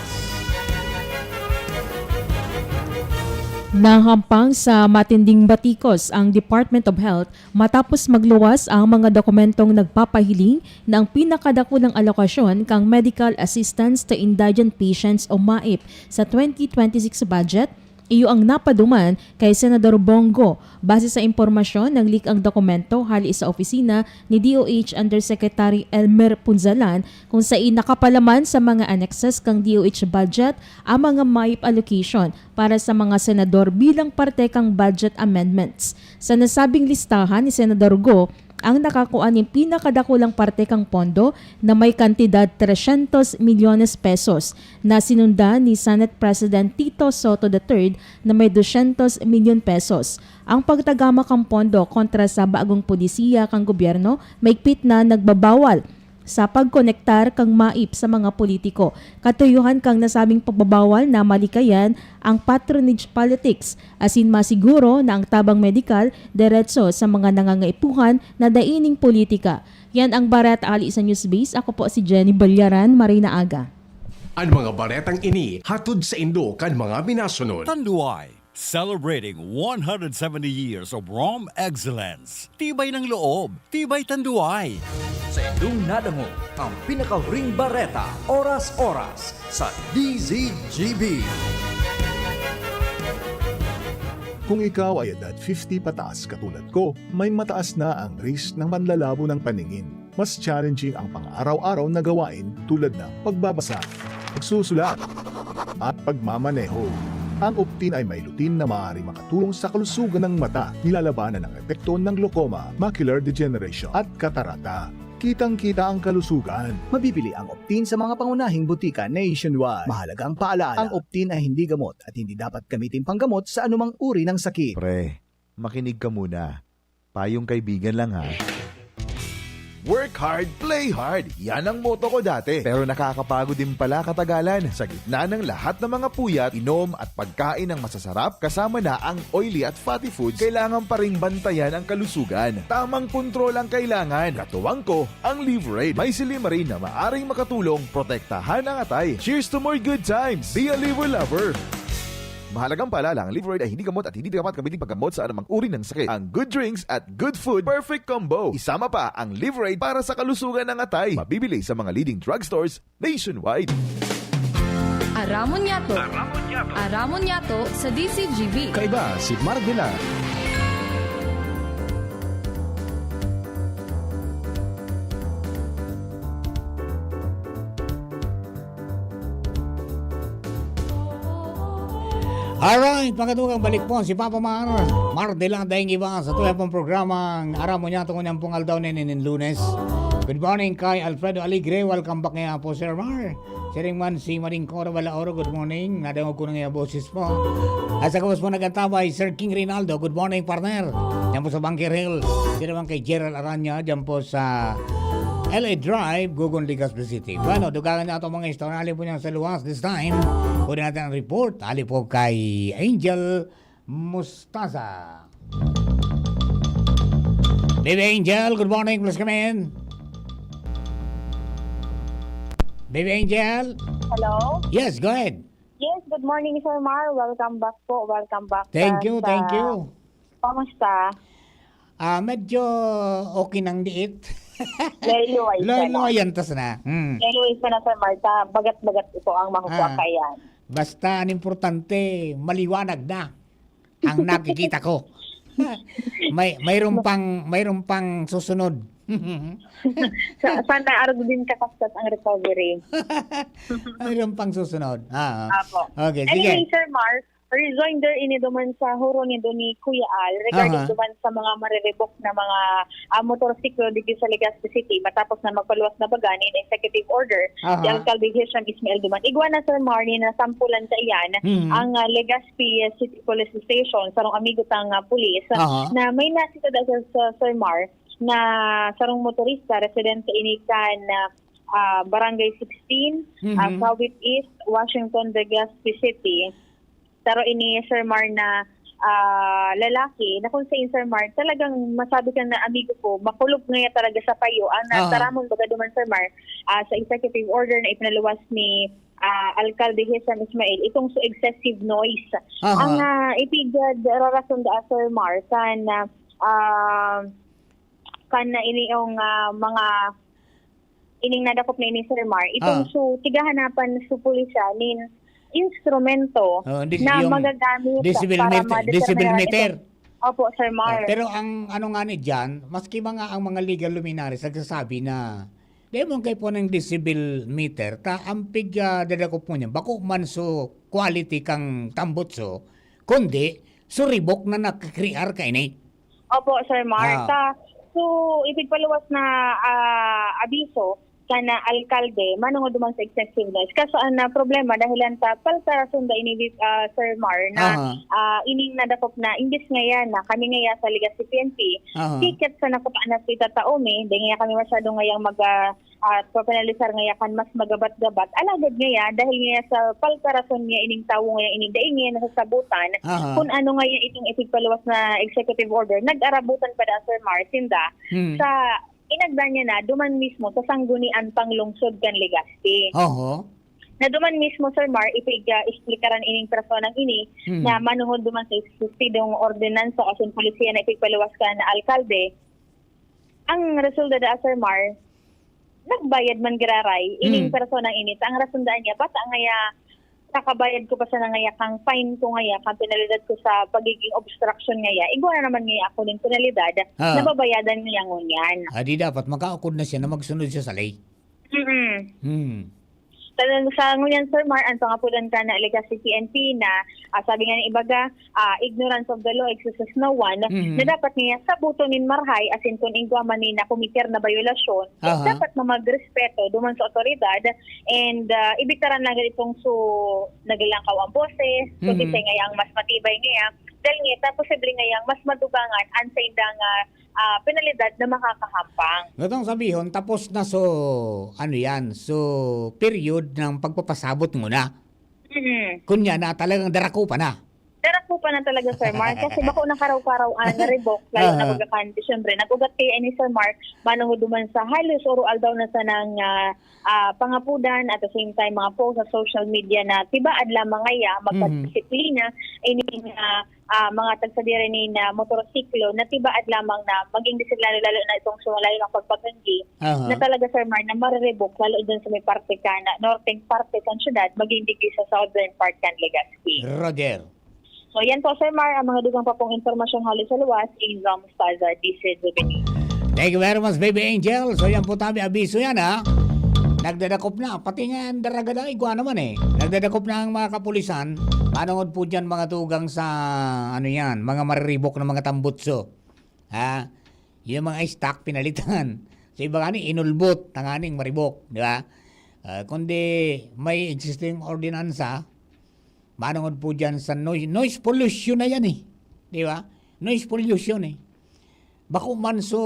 Nahampang sa matinding batikos ang Department of Health matapos magluwas ang mga dokumentong nagpapahiling na ang pinakadakulang alokasyon kang Medical Assistance to Indigent Patients o maip sa twenty twenty-six budget, iyo ang napaduman kay Senador Bong Go. Base sa impormasyon, nag-leak ang dokumento hali sa opisina ni D O H Undersecretary Elmer Punzalan, kung sain nakapalaman sa mga annexes kang D O H budget ang mga maip allocation para sa mga senador bilang parte kang budget amendments. Sa nasabing listahan ni Senador Go, ang nakakua nin pinakadakulang parte kang pondo na may kantidad trescientos milyones pesos, na sinundan ni Senate President Tito Soto the third na may doscientos milyon pesos. Ang pagtagama kan pondo kontra sa bagong polisiya kan gobyerno maigpit na nagbabawal sa pagkonektar kan maip sa mga politiko. Katuyohan kan nasabing pagbabawal na malikayan ang patronage politics, asin masiguro na ang tabang medikal diretso sa mga nangangaipuhan na dai nin politika. Yan ang bareta hali sa Newsbase. Ako po si Jenny Ballaran. Maray na aga. An mga baretang ini hatod saindo kan mga minasunod. Tanduay, celebrating one hundred seventy years of Rome excellence. Tibay ng loob, tibay Tanduay. Sa indong nadangog ang pinakahuring bareta, oras-oras sa D Z G B. Kung ikaw ay edad fifty pataas katulad ko, may mataas na ang risk ng panlalabo ng paningin. Mas challenging ang pang-araw-araw na gawain tulad ng pagbabasa, pagsusulat, at pagmamaneho. Ang Optin ay may lutein na maaaring makatulong sa kalusugan ng mata, nilalabanan ang epekto ng glaucoma, macular degeneration, at katarata. Kitang-kita ang kalusugan. Mabibili ang Optin sa mga pangunahing butika nationwide. Mahalagang paalala, ang Optin ay hindi gamot at hindi dapat gamitin panggamot sa anumang uri ng sakit. Pre, makinig ka muna. Payong kaibigan lang, ha. Work hard, play hard. Yan ang motto ko dati. Pero nakakapagod din pala katagalan. Sa gitna ng lahat ng mga puyat, inom at pagkain ng masasarap, kasama na ang oily at fatty foods, kailangan pa ring bantayan ang kalusugan. Tamang kontrol ang kailangan. Katuwang ko, ang Liverade. May silymarin na maaring makatulong protektahan ang atay. Cheers to more good times! Be a Liver Lover! Mahalagang paalala, ang Liverade ay hindi gamot at hindi dapat gamitin paggamot sa anumang uri ng sakit. Ang good drinks at good food, perfect combo. Isama pa ang Liverade para sa kalusugan ng atay. Mabibili sa mga leading drugstores nationwide. Aramon niyato. Aramon Aramon niyato sa D C G B. Kaiba si Mar de la. Alright, mga tugang, balik po si Papa Mar. Mar de la daing iba sa tuya pong programang Aramon Niyato ngunyan pong aldaw na inin Lunes. Good morning kay Alfredo Alegre. Welcome back nga po, Sir Mar. Siring man si Maring Cora Balaoro, good morning. Nadangog ko na nga boses mo. At sa gabos po nag-antabay, Sir King Rinaldo, good morning, partner. Diyan po sa Bunker Hill. Siring man kay Gerald Aranya, diyan po sa L A Drive, Gogon, Legazpi City. Bueno, dugangan na itong mga istorya. Hali po niyan sa luwas this time. Kunin natin ang report. Hali po kay Angel Mustaza. Baby Angel, good morning. Please come in. Baby Angel? Hello? Yes, go ahead. Yes, good morning, Sir Mar. Welcome back po. Welcome back Thank sa, you, sa thank you. Kamusta? Ah, medyo okay nang diit. Loy-loy ka na. Loy-loy, antas na. Hmm. Loy-loy ka na, Sir Mar. Sa bagat-bagat ito ang makukuha Ah, ka yan. Basta ang importante, maliwanag na ang nakikita ko. May, mayroon pang, mayroon pang susunod. Sa, sana arog din kakastas ang recovery. Mayroon pang susunod. Ah, Apo. Okay, sige. Anyway, Sir Mar, rejoinder ini duman sa huro nindo ni Kuya Al regarding Aha. duman sa mga mariribok na mga, ah, motorsiklo dito sa Legazpi City matapos na magpaluwas na baga nin executive order Aha. si Alcalde Hisham Ismail duman. Igwa na, Sir Mar, ni nasampulan sa iyan Mhm. ang, ah, Legazpi City Police Station, sarong amigo tang, ah, pulis, Aha. na may nasita da sa, sa Sir Mar na sarong motorista, residente ini kan, ah, ah, Barangay sixteen, Mhm. ah, Kawit East, Washington, Legazpi City. Saro ini, Sir Mar, na, ah, lalaki na kung sa Sir Mar, talagang masabi ka na amigo ko, makulog ngaya talaga sa payo. Ang Aha. nataramon baga duman, Sir Mar, ah, sa executive order na ipinaluwas ni, ah, Alcalde Hisham Ismail, itong so excessive noise. Aha. Ang, ah, ipigad rarason da, Sir Mar, kan, ah, ah, kan na ini yung, ah, mga ining nadakop na ini, Sir Mar, itong Ah. so, tiga hanapan so pulisya nin instrumento Oh, dis-, na yung magagamit decibel para meter, madeterminar decibel meter. itong Opo, Sir Mar. Ah, pero ang ano nga ni diyan, maski mga, ang mga legal luminaries nagsasabi na dai man kaipuhan ning decibel meter, ta ang pig, ah, dadakop mo niyan, bako man so quality kan tambutso, kundi so ribok na nakakrear kaini. Opo, Sir Mar. Ah. Sa, so, ipigpaluwas na, ah, abiso kan alkalde, manongod duman sa excessive noise. Kaso ang, ah, problema, dahilan ta, palta rason da ini, ah, Sir Mar, na, Aha. ah, ining nadakop na, imbis ngaya na kami ngaya sa Legazpi P N P, Aha. ticket sa nakutaan na sa itatao mi, di ngaya kami masyado ngayang mag, ah, at papanalisar ngaya kan mas magabat-gabat. Alagad ngaya, dahil ngaya sa palta rason niya ining tawo ngaya ining dai ngaya nasasabutan Aha. kun ano ngaya itong ipigpaluwas na executive order, nag-arabutan pa da, Sir Mar, sinda Hmm. sa inagda niya na duman mismo sa sanggunian pang lungsod kan Legazpi. Oho. Na duman mismo, Sir Mar, ipig, ah, explikaran ining personang ini Hmm. na manuhod duman sa existidong ordinansa asin polisiya na ipigpaluwas kan alkalde. Ang resulta da, Sir Mar, nagbayad man giraray ining Hmm. personang ini. Ta ang rason daan niya, bata ngaya, kakabayad ko pa sana ngaya kang fine ko ngaya, kang penalidad ko sa pagiging obstruction ngaya. Igwa na naman ngaya ako ning penalidad Ah. na babayadan niya ngunyan. Ah, di dapat makaukod na siya na magsunod siya sa ley. Mm-mm. Hmm. Sa, sa ngunyan, Sir Mar, ang pangapudan ka na Legazpi P N P na, ah, sabi nga ng iba ga, ah, ignorance of the law excuses no one, Mhm. na dapat niya sabuton nin marahay, asin kun igwa man ni nakometer na bayolasyon, Aha. dapat na magrespeto duman sa otoridad, and, ah, ibitaran lang itong so naglangkaw ang boses, so Mhm. bisay ngaya ang mas matibay ngaya, dahil ngaya, posible ngaya mas madugangan ang saindang, ah, ah, penalidad na makakahampang. Gatong sabihon, tapos na so, ano yan, so period ng pagpapasabot nguna. Mhm. Kunya na talagang darako pa na. Darako pa na talaga, Sir Mark, kasi bako na karaw-karaw ang na-revoke, lalo na Aha. baga kan Disyembre. Nag-ugat kaya ini, Sir Mark, manungod duman sa halos oro aldaw na sanang, ah, ah, pangapudan, at the same time, mga post sa social media na tibaad lamang ngaya, Mhm. magpadisiplina, ining, ah, ah, mga tagsadiri ni na motorsiklo, na tibaad lamang na maging disiplina, lalo na itong sumalayo ng pagpaganggi, Aha. na talaga, Sir Mark, na marirevoke, lalo dyan sa may parte ka na, norteng parte kan syudad, maging digdi sa southern part kan Legazpi. Roger. So, yan po, Sir Mar, ang mga dugang pa pong impormasyon hali sa luwas, Angel Mostaza, D C Juvenil. Thank you very much, Baby Angel. So, yan po tabi, abiso yan, ha? Nagdadakop na. Pati nga ang daraga na, igwa naman, eh. Nagdadakop na ang mga kapulisan. Manungod po dyan, mga tugang sa, ano yan, mga mariribok na mga tambutso. Ha? Yung mga stock, pinalitan. Sa iba nga ni, inulbot, tanganing maribok, di ba? Ah, kundi may existing ordinansa, manungod po dyan sa noise, noise pollution na yan eh. Di ba? Noise pollution eh. Bako man so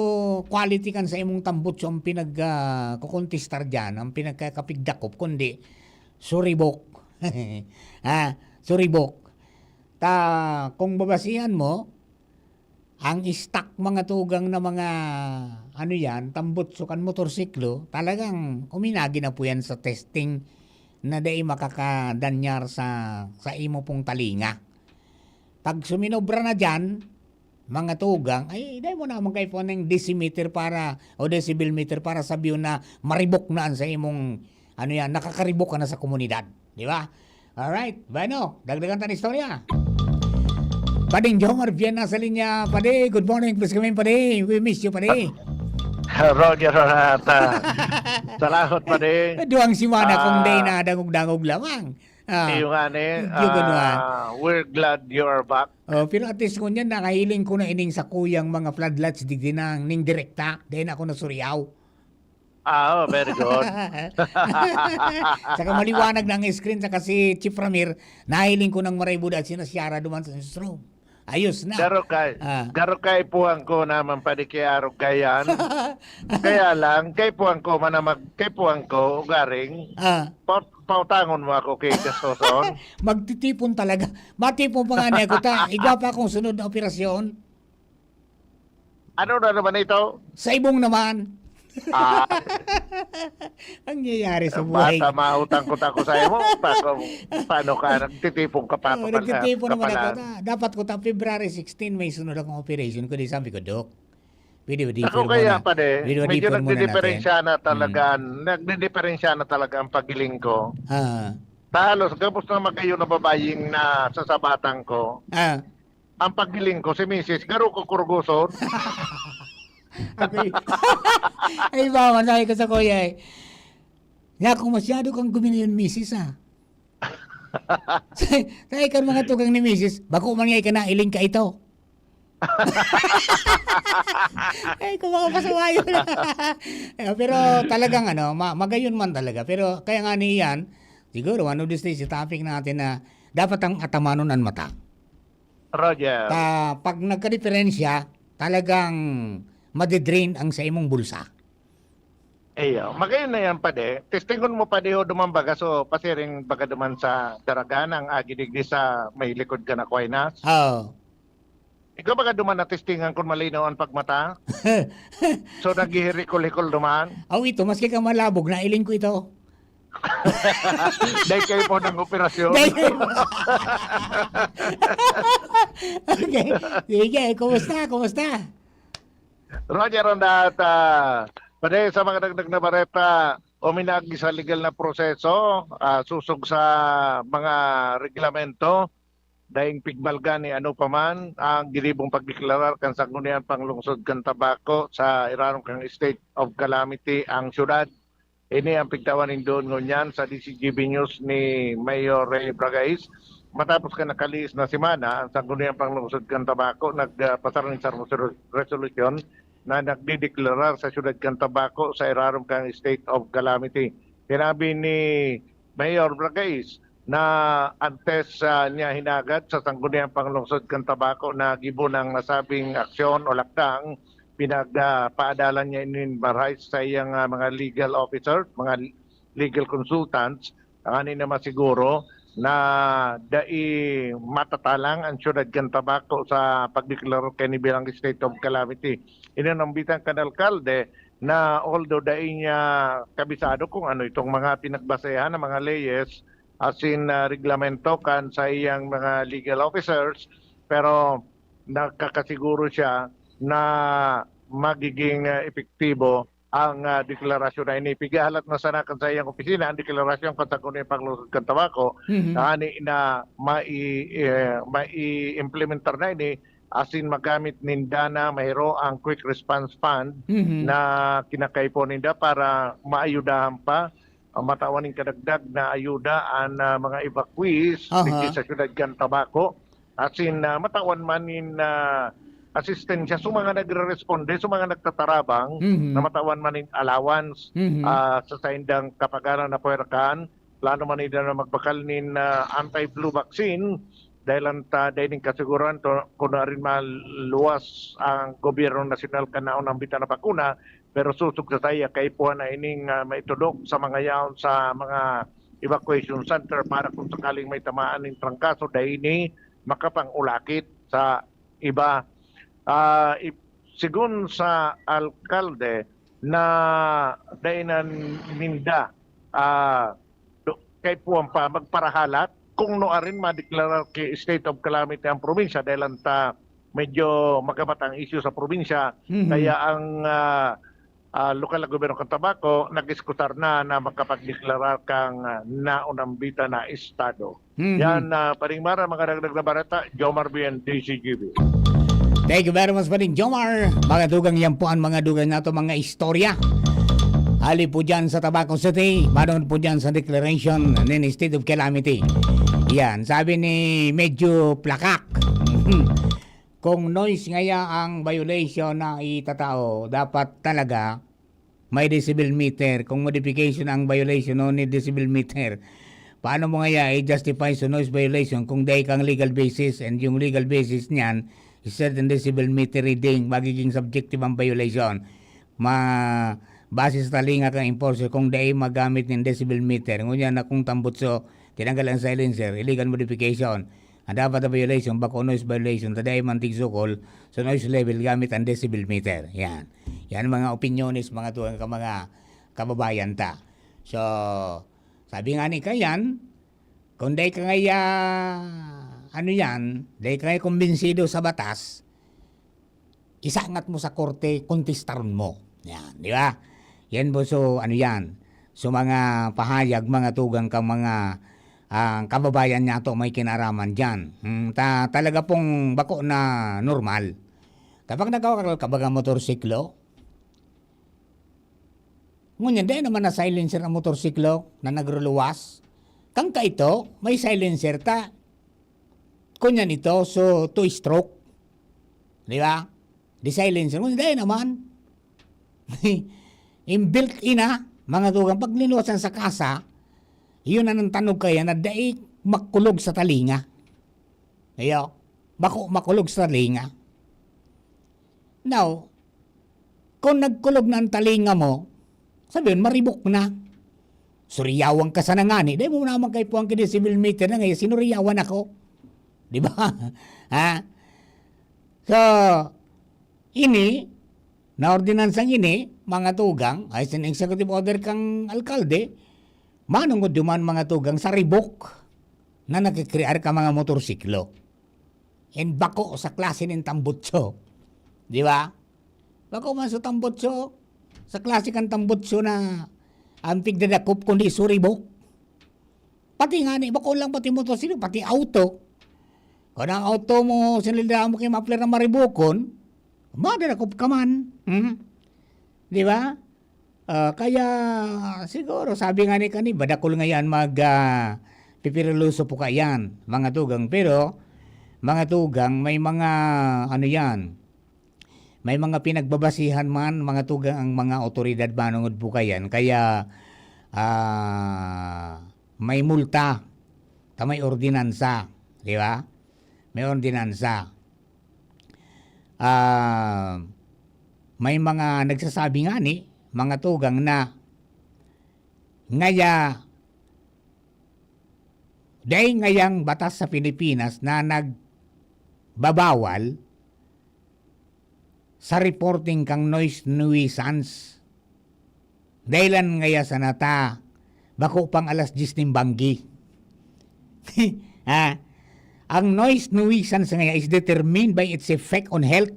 quality kan sa imong tambutso ang pinag, ah, kukontestar dyan, ang pinagkakapigdakop, kundi suribok. Ha? Suribok. Ta, kung babasihan mo, ang stock mga tugang na mga, ano yan, tambutso kan motorsiklo, talagang uminagi na po yan sa testing na dai makakadanyar sa, sa imo pong talinga. Pag suminobra na dyan, mga tugang, ay, dai mo naman kaipuhan ng decimeter para, o decibel meter para sabihin na maribok na an sa imong, ano yan, nakakaribok ka na sa komunidad. Di ba? Alright. Bueno, dagdagan ta na istorya. Pading Jomar Vian nasa linya. Padi, good morning. Please come in, Padi. We miss you, Padi. Roger Renata. Salamat, Padi. Duwang semana kung Ah. day na dangog-dangog lamang. Ah, Iyo nga ni, iyo, ganun, ah. ah, we're glad you are back. Oh, pero at least ngunyan, nakahiling ko na ining sakuyang mga floodlights digdi na ning direkta. Dahil ako nasuriyaw. Ah, oh, very good. Saka maliwanag na ang screen, saka si Chief Ramir, nahiling ko ng maribod at sinasyara duman sa newsroom. Ayos na. Garo kay, Ah. garo kay puwang ko naman padi kay Arog Gayan. Kaya lang, kay puwang ko manamag, kay puwang ko garing. Ah. Pa-, pautangon mo ako kay gastoson. Magtitipon talaga. Matipon pa nga niya ako ta. Igwa pa akong sunod na operasyon. Ano na naman ito? Sa ibong naman. Ah. Ang nangyayari sa buhay. Bata, mautang ko tako sa imo. Paano, paano ka, nagtitipon ka pa Oo, ako, nagtitipon ka naman pala. ako. Da-, dapat ko ta, February sixteen, may sunod akong operation. Kundi sabi ko, "Dok, pwede ba di Ako firmo kaya, na? pare, Pwede ba di medyo firmo na natin?" nagdidiperensya na talaga Hmm. ang, nagdidiperensya na talaga ang pagiling ko. Ah. Halos, gabos na magayon na babaying na sa sabatan ko. Ah. Ang paghiling ko, si misis, garo ko kurguson. Ako y-, ay, bawa, sabi ko sa kuya eh. Nga, kung masyado kang guminayon, misis, ah. Sa, sa ikan mga tugang ni misis, bako man nga ka na, iling ka ito. Ay, kung makapasuwayo na. Eh, pero talagang ano, ma-, magayon man talaga. Pero kaya nga niyan, siguro one of these days, i-topic natin na dapat ang atamanon ang mata. Roger. Ta-, pag nagkadiperensya, talagang madidrain ang sa imong bulsa. Iyo, magayon na yan, pade. Testingon mo, pade, ho, duman baga, so, pasiring baga duman sa Daragan, ang agi digdi sa may likod kan Aquinas. Oo. Ikaw baga duman natistingan kun malinaw ang pagmata? So, naghihirikol-hikol duman? Aw, ito, maski ka malabog, nailing ko ito. Dahil kayo po ng operasyon. Dahil kayo po. Okay. Sige, kumusta? Kumusta? Roger, on that, ah, pwede sa mga dagdag na bareta, uminagi sa legal na proseso, ah, susog sa mga reglamento, daing pigbalga ni ano pa man ang ginibong pagdeklarar kan Sangguniang Panglungsod kan Tabaco sa irarom kan state of calamity ang syudad. Ini ang pigtawan nin duon ngunyan sa D C G B News ni Mayor Ray Bragais. Matapos kan nakalihis na semana, ang Sangguniang Panglungsod kan Tabaco nagpasara nin sarong resolu-, resolusyon na nagdedeklarar sa siyudad kan Tabaco sa irarom kan state of calamity. Sinabi ni Mayor Bragais na antes, ah, niya hinagad sa Sangguniang Panglungsod kan Tabaco na gibo ng nasabing aksyon o lakdang, pinagpaadalan niya inin bahay sa iyang, ah, mga legal officer, mga legal consultants, tanganing na masiguro na dai matatalang ang siyudad kan Tabaco sa pagdeklara kini bilang state of calamity. Inanambitan kan alkalde na although dai niya kabisado kung ano itong mga pinagbasehan ng mga leyes asin, ah, reglamento kan sa iyang mga legal officers, pero nakakasiguro siya na magiging, ah, epektibo ang, ah, deklarasyon na ini. Pigahalat na sana kan sa iyang opisina ang deklarasyon kan Sangguniang Panglungsod kan Tabaco, Mhm. na ani na mai-, eh, mai-implementar na ini asin magamit ninda na mahiro ang Quick Response Fund Mhm. na kinakaipon ninda para maayudahan pa, ah, matawan nin kadagdag na ayuda an, ah, mga evacuees Aha. digdi sa siyudad kan Tabaco. Asin, ah, matawan man nin, ah, asistensya sa mga nagreresponde, sa mga nagtatarabang, Mhm. na matawan man nin allowance, Mhm. ah, sa saindang kapagaran na puwerkahan. Plano man ninda na magbakal nin, ah, anti-flu vaccine dahil an ta dai nin kasiguran to, kun nuarin maluwas ang gobyerno nasyonal kan naunambitan na bakuna, pero sosog sa saya, kaipuhan na ining, ah, maitudok sa mga yaon sa mga evacuation center para kung sakaling may tamaan nin trangkaso, dai ini makapangulakit sa iba. Ah, ip-, sigon sa alkalde na dai na ninda, ah, do-, kaipuhan pa magparahalat kung nuarin madeklarar ki state of calamity ang probinsya dahil anta medyo magabat ang isyu sa probinsya. Mhm. Kaya ang, ah, ah, lokal na gobyerno kan Tabaco nag-iskusar na na makapagdeklarar kang, ah, naunambitan na estado. Mhm. Yan, ah, Paring Mara, mga dagdag na bareta, Jomar Bien, D C G B. Thank you very much, Paring Jomar. Mga dugang, yan po ang mga dugang nato, mga istorya. Hali po dyan sa Tabaco City, manunod po dyan sa declaration nin state of calamity. Yan, sabi ni Medyo Plakak, kung noise ngaya ang violation na itatao, dapat talaga may decibel meter. Kung modification ang violation, no need decibel meter. Paano mo ngaya i-justify sa noise violation kung dai kang legal basis, and yung legal basis niyan is certain decibel meter reading, magiging subjective ang violation. Ma-, base sa talinga kang enforcer kung dai magamit nin decibel meter. Ngunyan na kung tambutso, tinanggal ang silencer, illegal modification. Ang dapat na violation, bako noise violation, ta dai man tigsukol sa noise level gamit ang decibel meter. Yan. Yan mga opinyones, mga tugang ka mga kababayan ta. So, sabi nga ni Kayan, kung dai ka ngaya, ano yan, dai ka ngaya kumbinsido sa batas, isangat mo sa korte, kontestaron mo. Yan, di ba? Yan po, so, ano yan? So, mga pahayag, mga tugang kang mga, ah, kababayan niya to may kinaraman dyan. Hmm, ta-, talaga pong bako na normal. Kapag nagkawakal ka baga motorsiklo, ngunyan, dahil naman na silencer ang motorsiklo na nagruluwas. Kang kaito, may silencer ta. Kunyan ito, so, two stroke. Di ba? Di silencer. Ngunyan, dahil naman. Inbuilt in na, mga tugang, pag linuwasan sa kasa, yun na nang tanog kaya na dai makulog sa talinga. Ayo, bako makulog sa talinga. Now, kung nagkulog na ang talinga mo, sabihin, maribok na. Suriyawan ka sana ngani, dai mo naman kaipuhan ki decibel meter na ngayon, sinuriyawan ako. Di ba? Ha? So, ini, na ordinansang ini, mga tugang, ay sin executive order kang alkalde, manungod duman, mga tugang, sa ribok na nakikrear ka mga motorsiklo. And bako sa klase nin tambutso. Di ba? Bako man sa tambutso, sa klase kan tambutso na ang pigdadakop kundi suribok. Pati nga ni, bako lang pati motorsiklo, pati auto. Kung ang auto mo, sinilda mo kay muffler na maribokon, madadakop ka man. Hmm? Di ba? Ah, kaya siguro, sabi nga ni kani, badakol ngayan mag, ah, pipiriluso po kayan, mga tugang. Pero, mga tugang, may mga, ano yan, may mga pinagbabasihan man, mga tugang, ang mga otoridad manungod po kayan. Kaya, ah, may multa, ta may ordinansa, di ba? May ordinansa. Ah, may mga nagsasabi nga ni, mga tugang na ngaya Dai ngayang batas sa Pilipinas na nagbabawal sa reporting kan noise nuisance. Dahilan ngaya sana ta, bako pang alas dyes nin banggi. Ha? Ang noise nuisance ngaya is determined by its effect on health,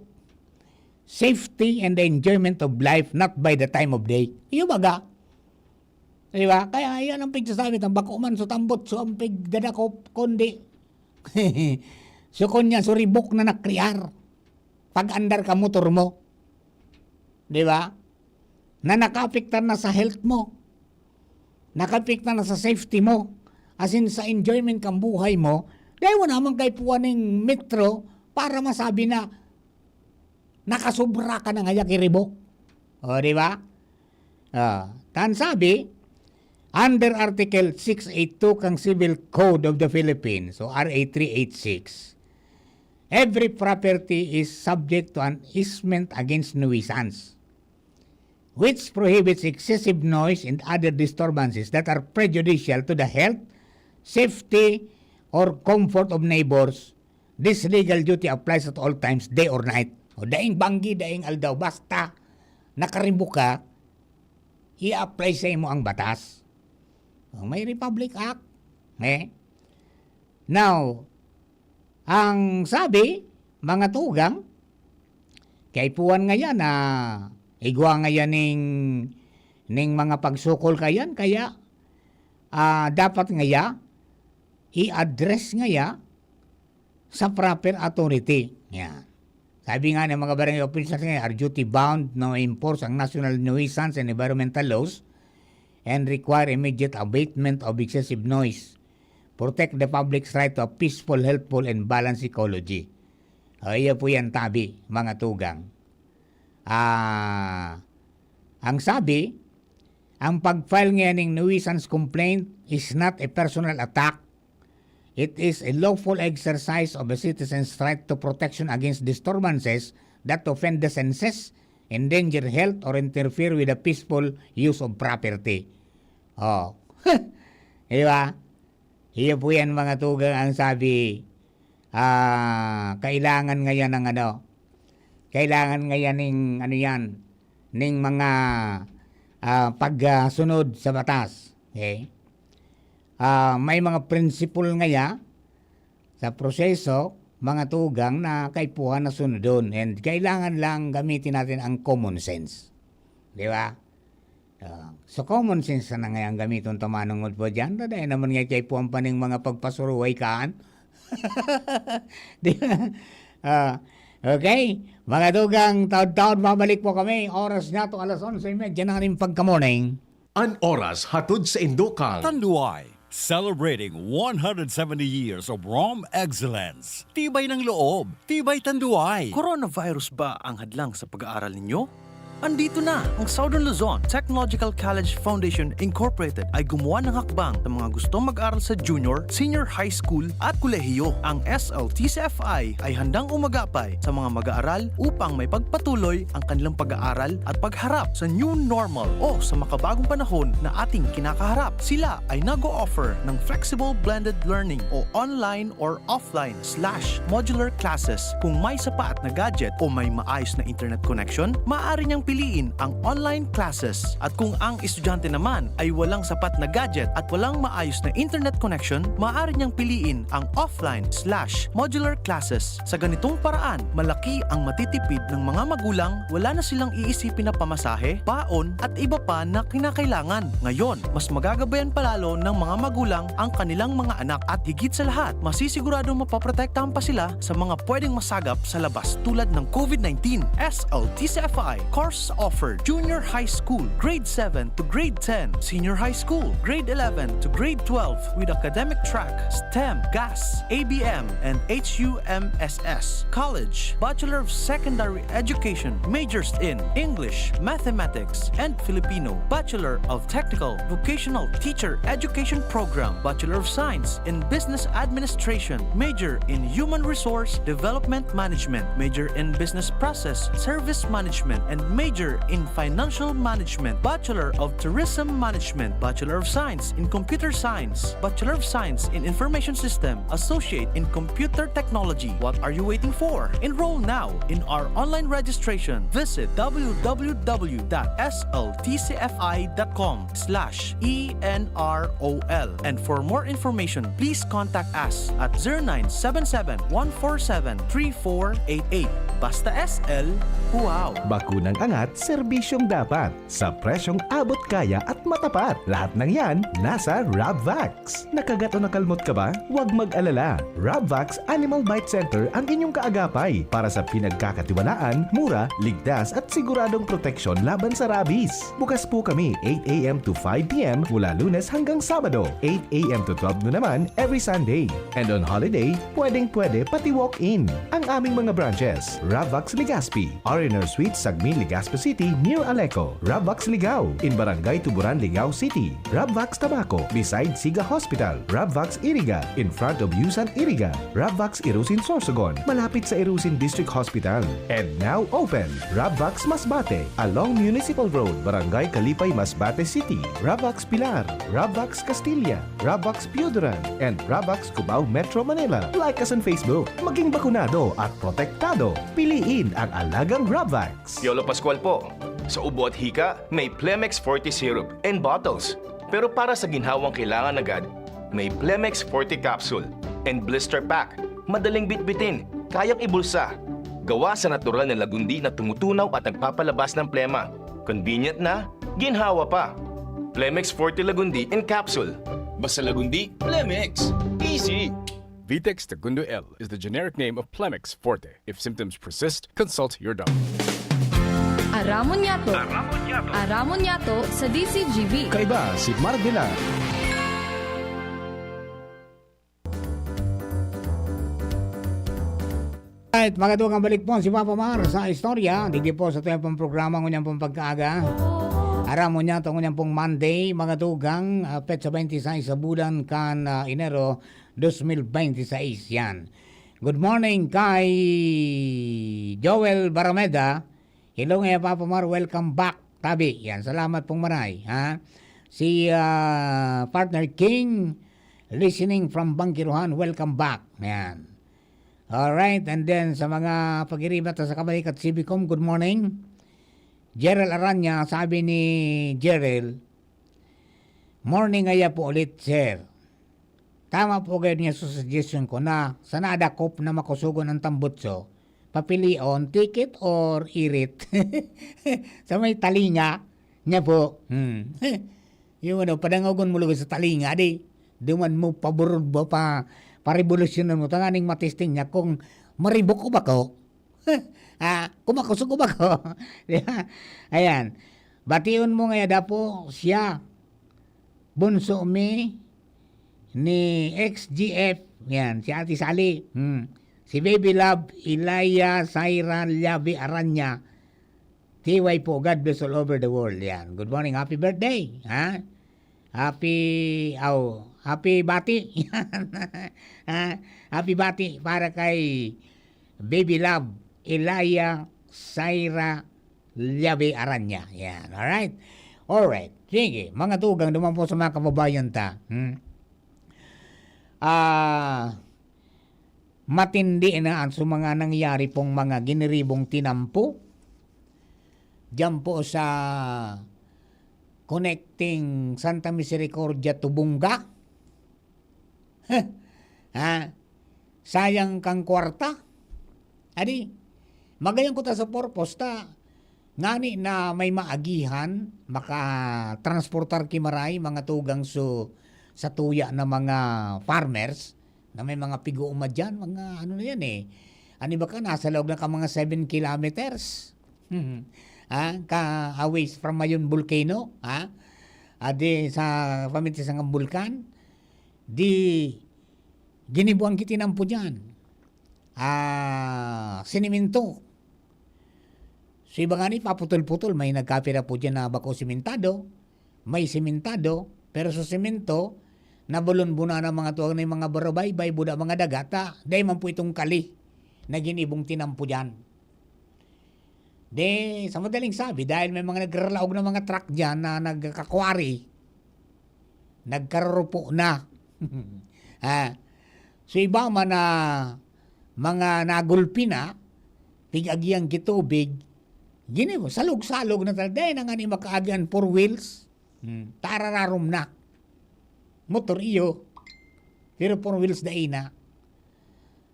safety, and the enjoyment of life, not by the time of day. Iyo baga? Di ba? Kaya yan ang pigsasabi, ang bako man so tambot, so ang pigdadakop, kundi so kunya, so ribok na nakriyar pag andar ka motor mo. Di ba? Na nakaapektar na sa health mo. Nakaapektar na sa safety mo. As in, sa enjoyment kang buhay mo. Dahil wala naman kay puwan ng metro para masabi na nakasubra ka na ngaya ki ribok. O, di ba? Ah, tan sabi, under Article six eight two kang Civil Code of the Philippines, o R A three eight six, every property is subject to an easement against nuisance, which prohibits excessive noise and other disturbances that are prejudicial to the health, safety, or comfort of neighbors. This legal duty applies at all times, day or night. O, daing banggi, daing aldaw, basta nakarimbok ka, i-apply sa imo ang batas. O, may Republic Act. Eh? Now, ang sabi, mga tugang, kaipuhan ngaya na igwa ngaya ning, ning mga pagsukol kayan, kaya, ah, dapat ngaya i-address ngaya sa proper authority. Yan. Sabi nga ng mga barangay officials ngayon, are duty bound na enforce ang national nuisance and environmental laws and require immediate abatement of excessive noise, protect the public's right to a peaceful, healthful, and balanced ecology. O, iyo po yan, tabi, mga tugang. Ah, ang sabi, ang pag-file ngayon ng nuisance complaint is not a personal attack. It is a lawful exercise of a citizen's right to protection against disturbances that offend the senses, endanger health, or interfere with the peaceful use of property. Oh. Di ba? Iyo po yan, mga tugang, ang sabi, ah, kailangan ngayon ng ano, kailangan ngayon ning ano yan, ning mga, ah, pagsunod sa batas. Okay? Ah, may mga principle ngaya sa proseso, mga tugang, na kaipuhan na sunodon. And kailangan lang gamitin natin ang common sense. Di ba? Ah, so, common sense na nga ang gamiton ta manongod po dyan. Dai naman nga kaipuhan pa ning mga pagpasuruhay kaan. Di ba? Ah, okay. Mga tugang, taod-taod, babalik po kami. Oras niya to, alas onse y media na rin pagka-morning. An oras hatod sa Indokang. Tanduay, celebrating one hundred seventy years of Rome excellence. Tibay ng loob, tibay Tanduay. Coronavirus ba ang hadlang sa pag-aaral ninyo? Andito na! Ang Southern Luzon Technological College Foundation Incorporated ay gumawa ng hakbang sa mga gustong mag-aral sa junior, senior high school at kolehiyo. Ang S L T C F I ay handang umagapay sa mga mag-aaral upang maipagpatuloy ang kanilang pag-aaral at pagharap sa new normal o sa makabagong panahon na ating kinakaharap. Sila ay nag-o-offer ng flexible blended learning o online or offline slash modular classes. Kung may sapat na gadget o may maayos na internet connection, maaari niyang piliin ang online classes. At kung ang estudyante naman ay walang sapat na gadget at walang maayos na internet connection, maaari niyang piliin ang offline slash modular classes. Sa ganitong paraan, malaki ang matitipid ng mga magulang, wala na silang iisipin na pamasahe, baon, at iba pa na kinakailangan. Ngayon, mas magagabayan pa lalo ng mga magulang ang kanilang mga anak at higit sa lahat, masisiguradong mapoprotektahan pa sila sa mga pwedeng masagap sa labas tulad ng COVID nineteen. S L T C F I course offered: Junior High School, Grade seven to Grade ten, Senior High School, Grade eleven to Grade twelve, with academic track, STEM, GAS, A B M, and H U M S S. College, Bachelor of Secondary Education, majors in English, Mathematics, and Filipino, Bachelor of Technical Vocational Teacher Education Program, Bachelor of Science in Business Administration, major in Human Resource Development Management, major in Business Process Service Management, and Major in Financial Management, Bachelor of Tourism Management, Bachelor of Science in Computer Science, Bachelor of Science in Information System, Associate in Computer Technology. What are you waiting for? Enroll now in our online registration. Visit w w w dot s l t c f i dot com slash e n r o l. And for more information, please contact us at zero nine seven seven, one four seven, three four eight eight. Basta S L, wow! Bakunang angat, serbisyong dapat. Sa presyong abot kaya at matapat. Lahat ng yan, nasa Rabvax. Nakagat o nakalmot ka ba? Huwag mag-alala. Rabvax Animal Bite Center ang inyong kaagapay para sa pinagkakatiwalaan, mura, ligtas at siguradong proteksyon laban sa rabies. Bukas po kami eight a m to five p m mula Lunes hanggang Sabado, eight a m to twelve noon naman every Sunday. And on holiday, pwedeng-pwede pati walk-in. Ang aming mga branches, Rabvax Legazpi, R and R Suite, Sagmin, Legazpi City, near Aleco. Rabvax Ligao, in Barangay Tuburan, Ligao City. Rabvax Tabaco, beside Siga Hospital. Rabvax Iriga, in front of Yusan Iriga. Rabvax Irusin Sorsogon, malapit sa Irusin District Hospital. And now open, Rabvax Masbate, along Municipal Road, Barangay Kalipay, Masbate City. Rabvax Pilar, Rabvax Castilla, Rabvax Pioduran, and Rabvax Cubao, Metro Manila. Like us on Facebook. Maging bakunado at protektado. Piliin ang alagang Rabvax. Piolo Pascual po. Sa ubo at hika, may Plemex Forte Syrup and bottles. Pero para sa ginhawang kailangan agad, may Plemex Forte Capsule and Blister Pack. Madaling bitbitin, kayang ibulsa. Gawa sa natural na lagundi na tumutunaw at nagpapalabas ng plema. Convenient na, ginhawa pa. Plemex Forte Lagundi in Capsule. Basta Lagundi, Plemex. Easy! Vitex Tagundo L is the generic name of Plemex Forte. If symptoms persist, consult your doctor. Aramon niyato. Aramon niyato. Aramon niyato sa D C G B. Kaiba si Mardila. Right, mga tugang, balik po si Papa Mar sa istorya. Digdi po sa tuyang pong programa ngunyan pong pagkaaga. Aramon niyato ngunyan pong Monday, mga tugang, ah, petsa twenty-six sa bulan kan, ah, Enero, dos mil bente seis yan. Good morning kay Joel Barameda. Hello nga, Papa Mar, welcome back, tabi. Yan, salamat pong maray, ha? Si, ah, Partner King, listening from Bangkiruhan, welcome back. Yan. Alright, and then sa mga pagiribat sa kabalikat, C B Com, good morning. Gerald Aranya, sabi ni Gerald, "Morning ngaya po ulit, sir." Tama po gayod niya sa suggestion ko na sa nadakop na makusugon ang tambutso, papilion, take it or eat it. Sa may talinga niya po. Hmm. Yung ano, padangogon mo lugod sa talinga, di. Duman mo paburod ba pa, parevolusyonan mo, tanganing matesting niya kung maribok o bako. Ah, kumakusog o bako. Di ba? Ayan. Bation mo ngaya dapo siya. Bunso mi ni X G F. Yan, si Ate Sally. Hmm. Si Baby Love, Ilaya, Saira, Liabe, Aranya. T Y po, God bless all over the world. Yan. Good morning, happy birthday. Ha? Happy, aw, happy bati. Yan. Ha? Happy bati para kay Baby Love, Ilaya, Saira, Liabe, Aranya. Yan. Alright? Alright. Sige. Mga tugang, duman po sa mga kababayan ta. Hmm? Ah, matindi na ang sa mga nangyari pong mga giniribong tinampo. Diyan po sa connecting Santa Misericordia to Bunga. Ha? Sayang kang kwarta. Adi, magayon ko ta sa purpose ta. Ngani na may maagihan, makatransportar ki maray, mga tugang so, sa tuya na mga farmers, na may mga pig-uuma diyan, mga ano na yan eh. Ano ba ka, nasa loob na ka mga seven kilometers. Ah, ka away from Mayon Volcano, ha? Adi sa pamitis ng bulkan, di ginibuan ki tinampo diyan. Ah, sinemento. So, iba nga ni paputol-putol, may nagkapira po diyan na bako simentado, may simentado, pero sa semento, nabulon-bunan ang mga tuwag na yung mga barubaybay, buda mga dagata, dahil man po itong kali na ginibong tinampo diyan. Di, sa madaling sabi, dahil may mga nagralaog na mga truck diyan na nagkakwari, nagkarurupo na. Ah, so iba man na mga nagulpi na, pig-agihan ki tubig, gini mo, salog-salog na talaga. Dahil na nga ni makaagi an four wheels, hmm, tarararom na. Motor iyo, pero four wheels dai na.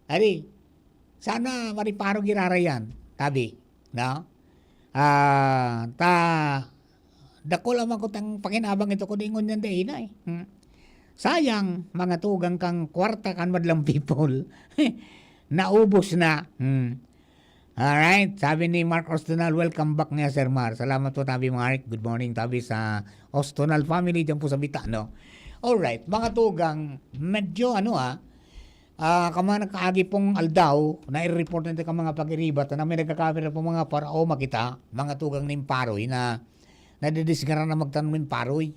Ari, sana mariparo girarayan, tabi, no? Ah, ta, dakul ang makutang pakinabang ito ko dingon yan dai na eh. Hmm. Sayang, mga tugang kang kwarta kan madlang people. Naubos na. Hmm. Alright, sabi ni Mark Ostonal, "Welcome back niya, Sir Mar." Salamat po, tabi Mark. Good morning, tabi sa Ostonal family dyan po sa Bita, no? Alright, mga tugang, medyo ano ah, ah, kama nagkaagi pong aldaw, na-report natin ka mga pag-iribat na may nagkakamera po mga parao makita, mga tugang nin paroy na nadidisgara na magtanom nin paroy.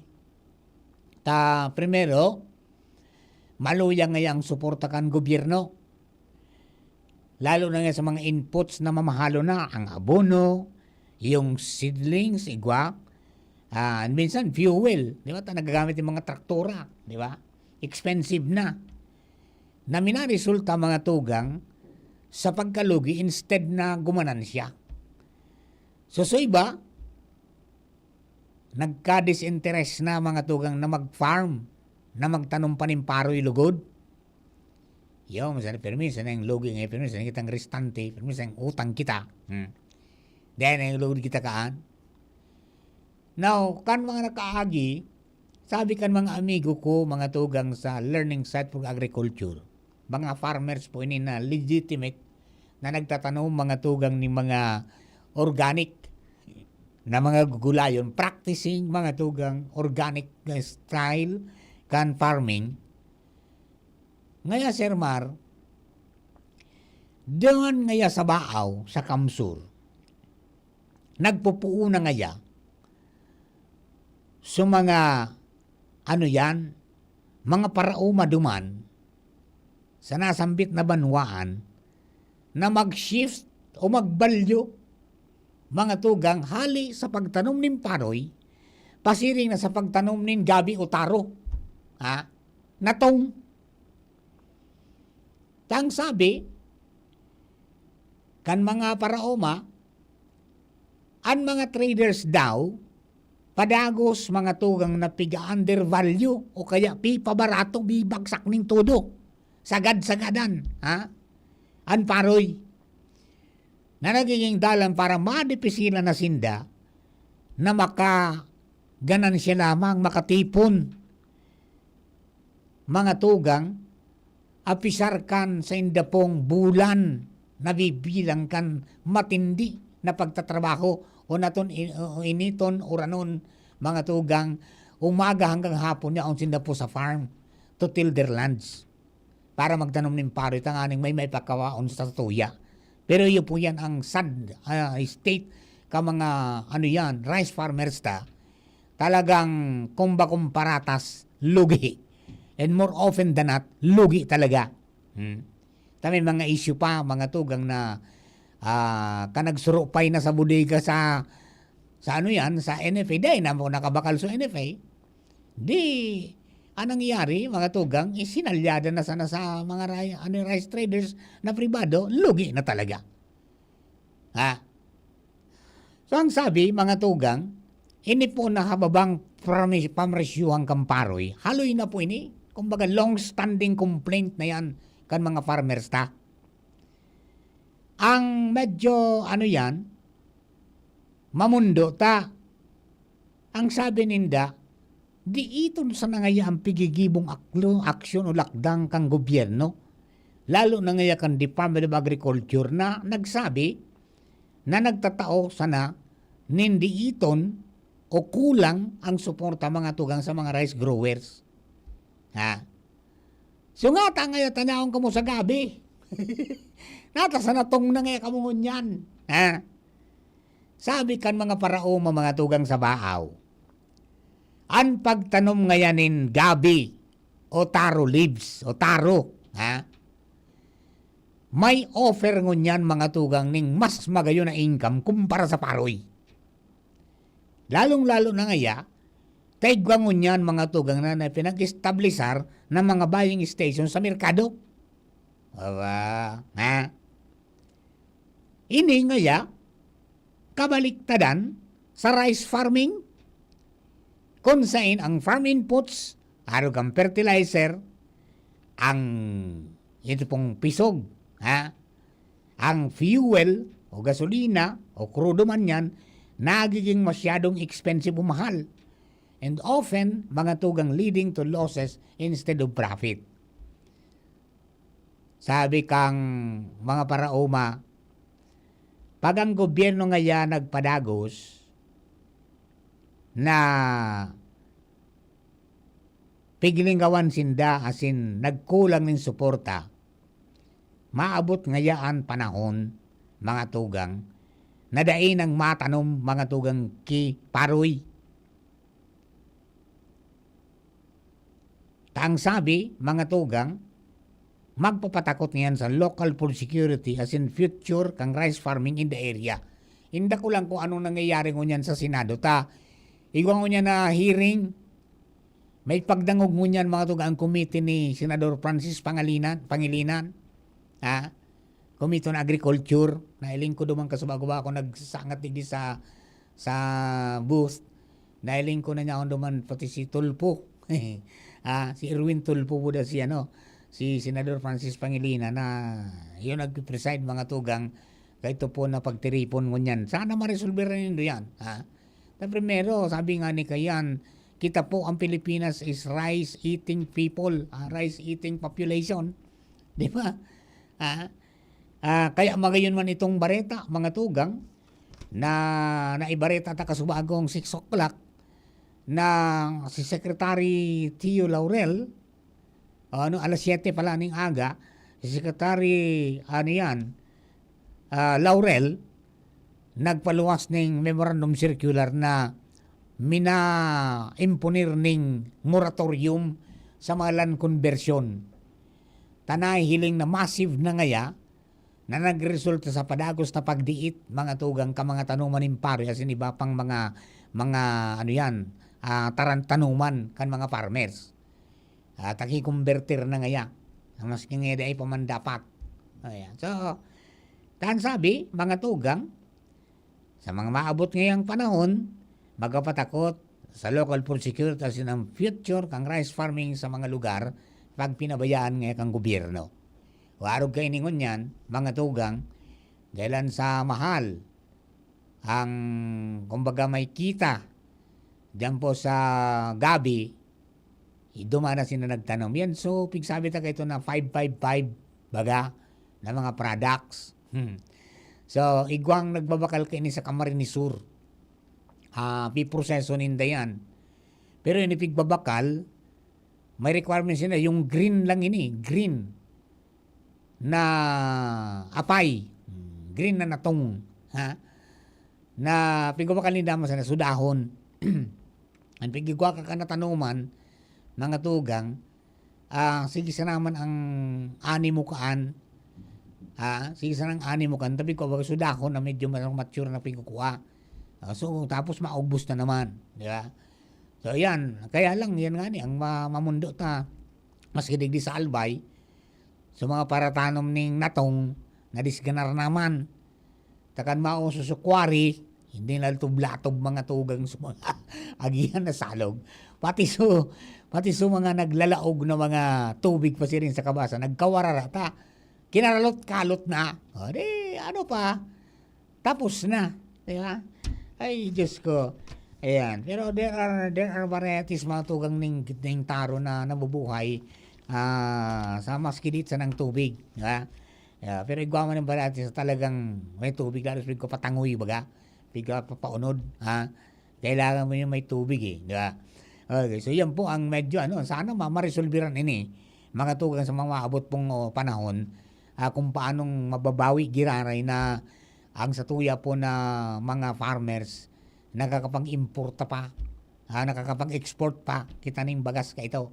Ta, primero, maluya ngaya ang suporta kan gobyerno. Lalo na nga sa mga inputs na mamahalo na, ang abono, yung seedlings, igwa, ah, minsan fuel, di ba? Ta nagagamit yung mga traktora, di ba? Expensive na. Na minaresulta mga tugang sa pagkalugi instead na gumanansya. So, so iba, nagka-disinterest na mga tugang na mag-farm, na magtanom pa nin paroy lugod. Yo, minsan, pero minsan ang lugi nga, pero minsan kitang restante, pero minsan utang kita. Hmm. Dahil na yung lugod kita kaan. Now, kan mga nakaagi, sabi kan mga amigo ko, mga tugang sa Learning Site for Agriculture, mga farmers po ini na legitimate na nagtatanom, mga tugang ni mga organic na mga gulayon, practicing mga tugang organic na style kan farming. Ngaya, Sir Mar, doon ngaya sa Baaw, sa Kamsur, nagpupuo na ngaya sa mga, ano yan, mga paraoma duman sa nasambit na banwaan na mag-shift o magbalyo, mga tugang, hali sa pagtanom nin paroy, pasiring na sa pagtanom nin gabi o taro. Ha? Natong. Tang sabi kan mga paraoma, an mga traders daw, padagos mga tugang na piga-undervalue o kaya pipabarato, bibagsak nin todo. Sagad-sagadan, ha? An paroy. Na nagiging dalan para madipisilan na sinda na makaganansya lamang, makatipon. Mga tugang, apisar kan sainda pong bulan nabibilang kan matindi na pagtatrabaho o naton i-, o initon o ranon, mga tugang, umaga hanggang hapon yaon sinda po sa farm to till their lands para magtanom nin paroy tanganing may maipakawaon sa tuya. Pero iyo po yan ang sad, ah, state ka mga, ano yan, rice farmers ta. Talagang kumba kumparatas, lugi. And more often than not, lugi talaga. Hmm. Ta may mga issue pa, mga tugang na, ah, ka nagsurupay na sa bodega sa, sa ano yan, sa N F A. Dahil na mo nakabakal sa N F A. Di, anong nangyari, mga tugang, is sinalyada na sana sa mga ri-, ano, rice traders na pribado, lugi na talaga. Ha? So, ang sabi, mga tugang, ini po na hababang pamres-, pamresyuhan kan paroy, haloy na po ini. Kumbaga, long-standing complaint na yan kan mga farmers ta. Ang medyo, ano yan, mamundo ta. Ang sabi ninda, di iton sana ngaya ang pigigibong aklo-, aksyon o lakdang kan gobyerno, lalo na ngaya kan Department of Agriculture na nagsabi na nagtatao sana nin di iton o kulang ang suporta mga tugang sa mga rice growers. Ha? So nga, ta ngaya tanawon kamo sa gabi. Nata sa natong na ngaya kamo ngunyan. Ha? Sabi kan mga paraoma, mga tugang sa Baaw, an pagtanom ngaya nin gabi o taro leaves o taro, ha? may offer ngunyan, mga tugang, ning mas magayon na income kumpara sa Paroy. Lalong-lalo na ngaya, ta igwa ngunyan, mga tugang, na, na pinag-establisar ng mga buying station sa merkado. Aba, ha? Ini ngaya, kabaliktadan sa rice farming, kung sain ang farm inputs, arog ang fertilizer, ang, ito pong pisog, ha? Ang fuel o gasolina o krudo man yan, nagiging masyadong expensive o mahal. And often, mga tugang, leading to losses instead of profit. Sabi kang mga paraoma, pag ang gobyerno ngaya nagpadagos na piglinggawan sinda asin nagkulang nin suporta, maabot ngaya an panahon, mga tugang, na dai nang matanom, mga tugang, ki Paroy. Ta ang sabi, mga tugang, magpapatakot niyan sa local food security asin future kan rice farming in the area. Inda ko lang kung anong nangyayari ngunyan sa Senado ta. Igwa ngunyan na hearing, may pagdangog ngunyan, mga tugang, ang komite ni Senador Francis Pangalinan, Pangilinan. Ha? Komite on Agriculture. Nailing ko duman kasubago ako nagsasangat digdi sa, sa booth. Nailing ko na niya duman pati si Tulfo. Ah, si Erwin Tulfo po da si ano, si Senador Francis Pangilinan na yun nagpipreside, mga tugang, kaito po na pagtiripon ngunyan. Sana maresolbera nindo yan, ha? Na primero, sabi nga ni Kayan, kita po ang Pilipinas is rice-eating people, ah, rice-eating population. Di ba? Ah, ah, kaya magayon man itong bareta, mga tugang, na naibareta ta kasubagong six o'clock na si Secretary Tio Laurel, ano, alas siyete pala ning aga, si Secretary, ano yan, ah, Laurel, nagpaluwas ning memorandum circular na mina-imponer ning moratorium sa mga land conversion. Ta nahihiling na massive na ngaya na nagresulta sa padagos na pagdiit, mga tugang, kan mga tanuman nin Paroy asin iba pang mga, mga, ano yan, ah, taran-, tanuman kan mga farmers. Ah, ta kikombertir na ngaya, na maski ngaya dai pa man dapat. Ayan. So, ta an sabi, mga tugang, sa mga maabot ngayang panahon, magpapatakot sa local food security asin ang future kan rice farming sa mga lugar pag pinabayaan ngaya kan gobyerno. O arog kaini ngunyan, mga tugang, dahelan sa mahal ang, kumbaga, may kita diyan po sa gabi, duman na sila nagtanom. Yan, so, pigsabi ta kaito na five five five, baga, na mga products. Hmm. So, igwang nagbabakal kaini sa Camarines Sur. Ah, piproseso ninda yan. Pero ini pigbabakal, may requirements nila, yung green lang ini, green na apay, hmm, green na natong, ha? Na pigbabakal ninda man sana sudahon. An pigigwa ka kan natanoman, mga tugang, ah, sige sana man ang ani mo kaan, ha? Sige sana ang ani mo kaan, tabi ko, baga sudahon na medyo mas mature na pigkukua. Ah, so, tapos maugbos na naman, di ba? So, yan. Kaya lang, yan nga ni, ang ma-, mamundo ta, maski digdi sa Albay, sa mga paratanom ning natong, nadisganar naman. Ta kan mauso sa quarry, hindi na latob-latob mga tugang sa mga agihan na salog. Pati su, pati su mga naglalaog na mga tubig pa siring sa kabasa, nagkawarara ta. Kinaralot-kalot na. O, di, ano pa? Tapos na. Di ba? Ay, Diyos ko. Ayan. Pero there are, there are varieties, mga tugang ning, ning taro na nabubuhay, ah, sa maski di sanang tubig. Di ba? Yeah, pero igwa man ang variety sa talagang may tubig, lalo sa pigkapatangoy, baga. Pigkapapaunod, ha? Kailangan mo yung may tubig, eh, di ba? Okay, so yan po ang medyo, ano, sana ma-, maresolbiran ini, mga tugang sa mga maabot pong, oh, panahon, ah, kung paanong mababawi giraray na ang satuya po na mga farmers nakakapag-importa pa, ah, nakakapag-export pa, kita ning bagas kaito.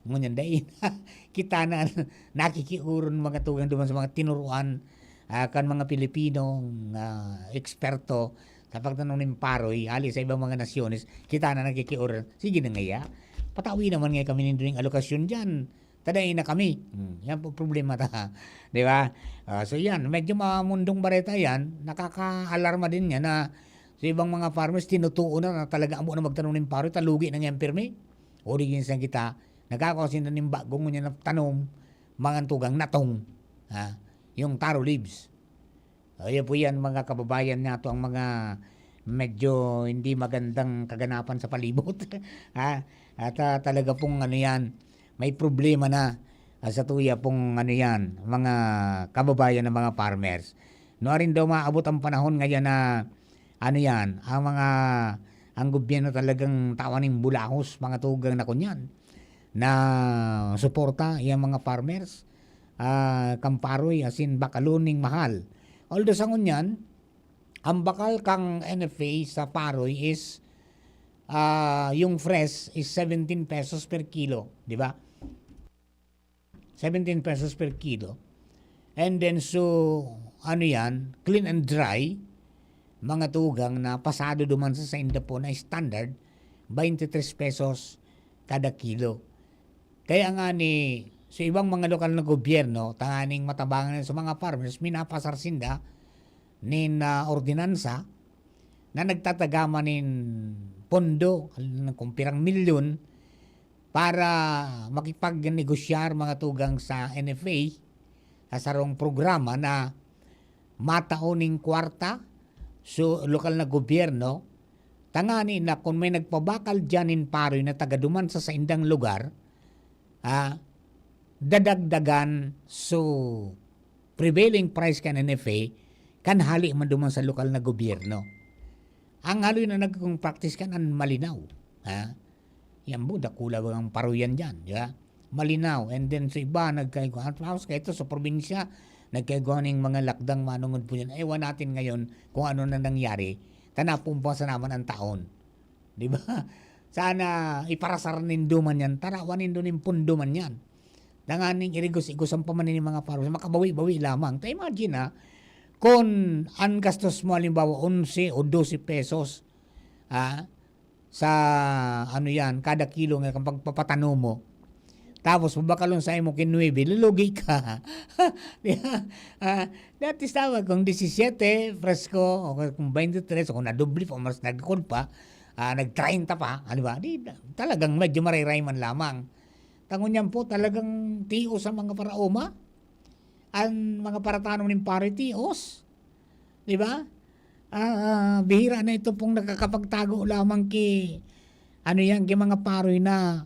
Ngunyan dai na. Kita na nakikiuron mga tugang duman sa mga tinuruan, ah, kan mga Pilipinong, ah, eksperto sa pagtanom nin paroy, hali sa ibang mga nasyones, kita na nakikiuron. Sige na ngaya, patawi naman ngaya kami nindo ning alokasyon diyan. Ta dai na kami. Hmm, yan po problema ta. Di ba? Ah, so yan, medyo mamundong bareta yan. Nakakaalarma din yan na sa ibang mga farmers, tinutuo na, na talaga amo na magtanom nin paroy, ta lugi na ngayon pirmi. O di ginsan kita, nagkakawa sinda nin bagong ngunyan na tanom, mga tugang natong, ha? Yung taro leaves. O, yun po yan, mga kababayan nato, ang mga medyo hindi magandang kaganapan sa palibot. Ha? At, ah, talaga pong ano yan, may problema na, ah, sa tuya pong ano yan, mga kababayan ng mga farmers. No, arin daw maabot ang panahon ngayon na ano yan, ang mga, ang gobyerno talagang tawan ning bulahos, mga tugang na kunyan, na suporta yung mga farmers, ah, kan paroy, asin bakalon ning mahal. Although sa ngunyan, ang bakal kang N F A sa paroy is, ah, yung fresh is seventeen pesos per kilo, di ba? Seventeen pesos per kilo. And then, so, ano yan, clean and dry, mga tugang na pasado duman sa sainda po na standard, twenty-three pesos kada kilo. Kaya nga ni, sa ibang mga lokal na gobyerno, tanganing matabangan sa mga farmers, minapasar sinda nin, ah, ordinansa na nagtatagama nin pondo, kung pirang milyon, para makipagnegosyar, mga tugang, sa N F A, sa sarong programa na matao ning kwarta, so, lokal na gobyerno, tangani na kun may nagpabakal diyan nin paroy na taga duman sa saindang lugar, ah, dadagdagan, so, prevailing price kan N F A, kan hali man duman sa lokal na gobyerno. Ang haloy na nagkakong practice kan an malinaw, ha? Yan po, dakula bang paroyan diyan, di ba? Malinaw. And then, sa iba, nagkaigwa. Tapos, kahit sa probinsya, nagkaigwa ning mga lakdang manungod po yan. Ewan natin ngayon kung ano na nangyari. Ta napumpusan naman ang taon. Di ba? Sana iparasar nindo man yan. Tarawan nindo nin pundo man yan. Tanganing irigos-igos ang pamanin ng mga farmers. Makabawi-bawi lamang. Ta imagine, ha, kung ang gastos mo, halimbawa, onse o dose pesos, ha, sa, ano yan, kada kilo nga pagpapatanom mo. Tapos, pabakalon sa imo kin nuebe, lulugi ka. Di ba? Ah, that is tawag kung disisiete, presko, o kung twenty-three, o kung nadoble pa, o mas nagkon pa, ah, nag-treinta pa, ah, di ba? Di, talagang medyo marayray man lamang. Tangon niyan po, talagang tios ang mga paraoma. Ang mga paratanom nin paroy, tios. Di ba? Ah, ah, bihira na ito pong nakakapagtago lamang ki, ano yan, ki mga paroy na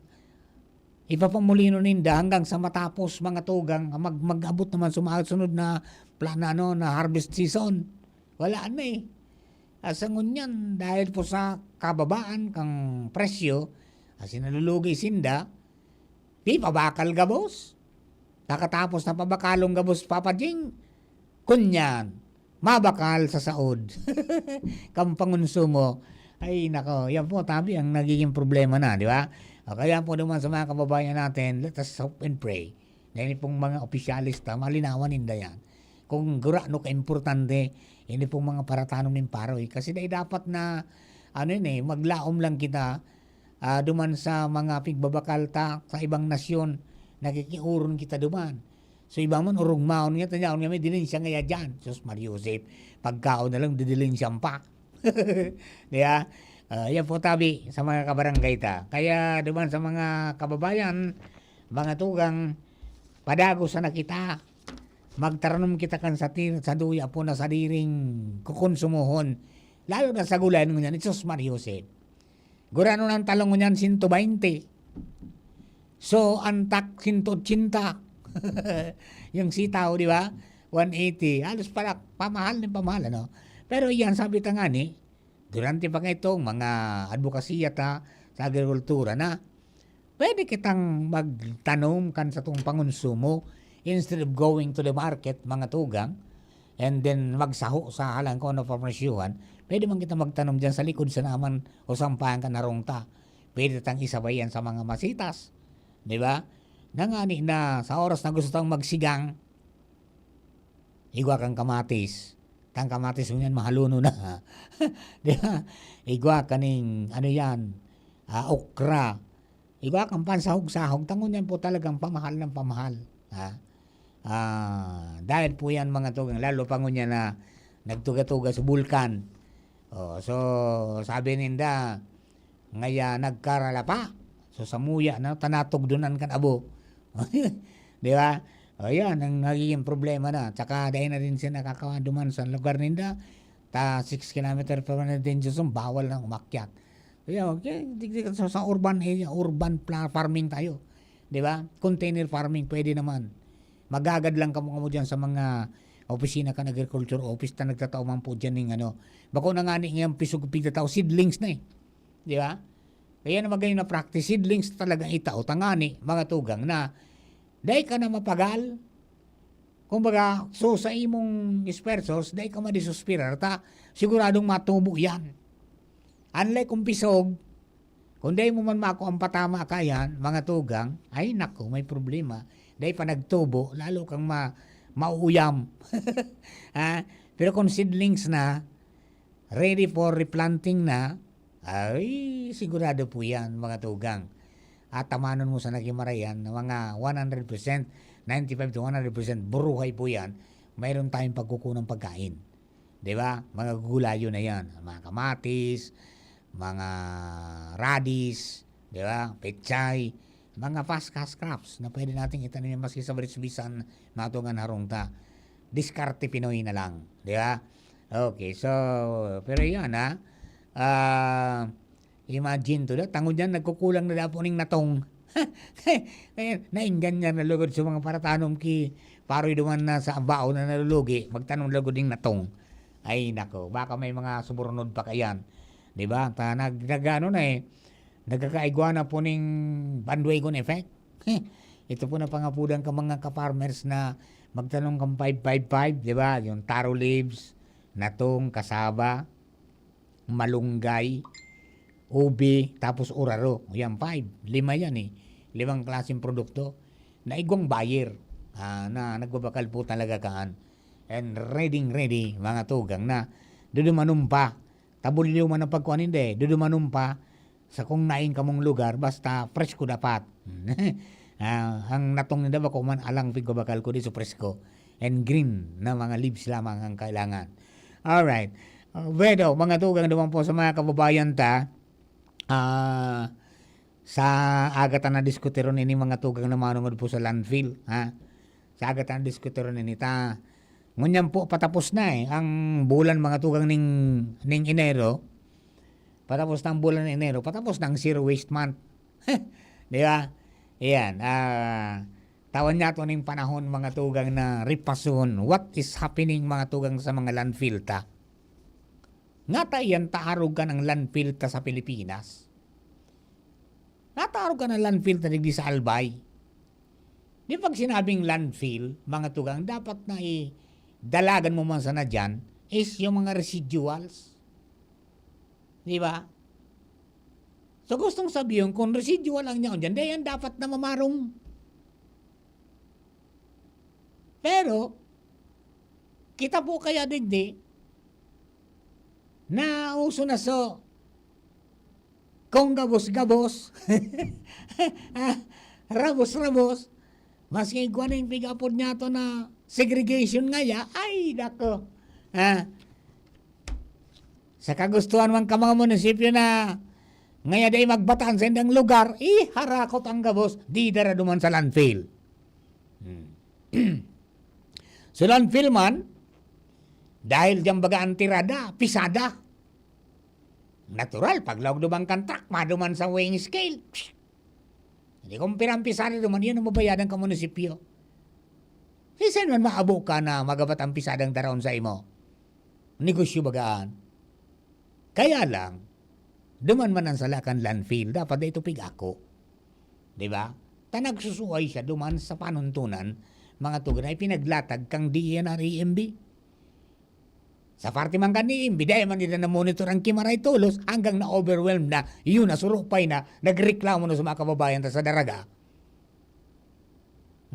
ipapamulino ninda hanggang sa matapos mga tugang, mag-, mag-abot naman sa mga sunod na pla-, na, ano, na harvest season. Wala na eh. Asa ngunyan, dahil po sa kababaan kang presyo, asin nalulugi sinda, di pabakal gabos. Kakatapos na pabakalong gabos, Papa Jing, kunyan, mabakal sa saod. Kang pangonsumo. Ay, nako, yan po, tabi ang nagiging problema na, di ba? O kaya po naman sa mga kababayan natin, let us hope and pray na ini pong mga opisyales ta, malinawan ninda yan. Kung gurano ka-importante, ini pong mga paratanom nin paroy. Kasi dai dapat na, ano yun eh, maglaom lang kita, ah, duman sa mga pigbabakal ta sa ibang nasyon, nakikiuron kita duman. So, iba man, orog maon nga, tanyaon nga may dilin siya ngaya dyan. Sus, Maria Joseph, pagkaon na lang, didilin siya pa. Di ba? Ah, yan po, tabi, sa mga kabarangay ta. Kaya, duman sa mga kababayan, mga tugang, padagos na kita. Magtaranom kita kan satir-, sa duya po na sadiring kukonsumohon. Lalo na sa gulay ngunyan, sus, Maria Joseph. Gurano ng talong ngunyan, sento baynte. So, antak, sento otsenta. Yung sitaw, di ba? One eighty. Halos pala, pamahal ng pamahal, ano? Pero yan, sabi ta nga ni, durante pa nga itong mga advokasya ta sa agrikultura na pwede kitang magtanom kan satong pangonsumo instead of going to the market, mga tugang, and then magsaho sa halang kung ano pa presyuhan, pwede man kita magtanom dyan sa likod sa naman o sampahan kan harong ta. Pwede tang isabay yan sa mga masitas. Di ba? Nangani na sa oras na gusto tang magsigang, igwa kang kamatis. Tang kamatis ngunyan mahaluno na. Di ba? Igwa kaning, ano yan, ah, okra. Igwa kang pansahog-sahog. Tangon yan po talagang pamahal ng pamahal. Ha? Ah, dahil po yan, mga tugang, lalo pa ngunyan na nagtuga-tuga sa bulkan. Oh, so, sabi ninda, ngaya nagkaralapa. So, samuya na, tanatog dunan kan abo. Di ba? O, yan ang nagiging problema na. Tsaka, dahil na rin siya nakakawa duman sa lugar ninda. Ta six kilometer per hour na din, Diyos, bawal na umakyat. Kaya, okay, digdi ka sa, sa urban area, urban pla-, farming tayo. Di ba? Container farming, pwede naman. Magagad lang kamo, kamo dyan sa mga opisina kan agriculture office ta nagtatao man po dyan ning ano. Bako na nga ni ngayang pisog pigtatao, seedlings na eh. Di ba? Kaya na magayon na practice, seedlings talaga itao. Tangani, mga tugang na, dai ka na mapagal. Kumbaga, so sa imong esfuerzos, dai ka madisuspirar ta, siguradong matubo yan. Unlike kung pisog, kung dai mo man mako ang patama kayan, mga tugang, ay naku, may problema. Dai pa nagtubo, lalo kang ma-, mauuyam. Ha? Pero kung seedlings na, ready for replanting na, ay, sigurado po yan, mga tugang. At tamanon mo sa naging marayan na mga one hundred percent, ninety-five to one hundred percent buruhay po yan, mayroon tayong pagkukunang pagkain. Di ba? Mga gugulayo na yan. Mga kamatis, mga radis, di ba? Pechay, mga fast cash crops na pwede nating itanim yan maski sa barisbisan, mga tugang, harong ta. Diskarte Pinoy na lang, di ba? Okay, so, pero yan, ha? Ah, imagine to, da, tangod yan, nagkukulang na daw po ning natong. Kaya, nainggan niya na lugod sa mga paratanom ki Paroy duman na sa baon na nalulugi, magtanom lugod ning natong. Ay, nako, baka may mga sumurnod pa kayan. Di ba? Ta, nag-, nag-, ano na eh, nagkakaigwa na po ning bandwagon effect. Ito po na pangapudan ka mga ka-farmers na magtanom kang five five five, di ba? Yung taro leaves, natong, kasaba, malunggay, ube, tapos uraro. Yan, five. Lima yan eh. Limang klaseng produkto na igwang buyer, ah, na nagbabakal po talaga kaan. And ready, ready, mga tugang na dudumanon pa. Tabulyo man ang pagkuha ninda eh. Dudumanon pa sa kung nain kamong lugar, basta presko dapat. Ah, ang natong ninda bako man alang pigbabakal ko di so presko. And green na mga leaves lamang ang kailangan. Alright. Uh, bueno, mga tugang naman po sa mga kababayan ta, ah, sa aga ta nadiskutiron ini mga tugang na manungod po sa landfill, ha? Sa aga ta nadiskutiron ini ta. Ngunyan po, patapos na eh. Ang bulan, mga tugang, ning, ning Enero, patapos na ang bulan ng Enero, patapos na ang Zero Waste Month. Di ba? Ayan. Ah, tawan niya to ning panahon, mga tugang, na repasyon. What is happening, mga tugang, sa mga landfill ta? Nga ta iyan, taarog kan ang landfill ta sa Pilipinas. Nataarog kan ang landfill ta digdi sa Albay. Di pag sinabing landfill, mga tugang, dapat na i-, dalagan mo man sana dyan is yung mga residuals. Di ba? So, gustong sabihin, kung residual ang niyaon dyan, di yan dapat na mamarong. Pero, kita po kaya digdi, nauso na so, kung gabos-gabos, ah, rabos-rabos, maski igwa na yung pig-apod niya to na segregation ngaya, ay, nako. Ah, sa kagustuhan man ka mga munisipyo na ngaya dai magbatan sa indang lugar, iharakot ang gabos, di dara duman sa landfill. Hmm. So, landfill man, dahil diyan baga ang tirada, pisada. Natural, pag laog duman kan truck, maduman sa weighing scale. Hindi kung pirang pisada duman, yun ang mabayadan ka munisipyo. Siisay man maabo ka na magabat ang pisadang daraon sa imo? Negosyo bagaan. Kaya lang, duman man ang sala kan landfill, dapat na ito pig-ako. Di ba? Ta nagsusuway siya duman sa panuntunan, mga tugang na ipinaglatag kang D E N R E M B. Sa parte man kan E M B, dai man nila na-monitor ang Kimaray tolos hanggang na-overwhelmed na, yun na, surupay na, nagreklamo na sa mga kababayan ta sa Daraga.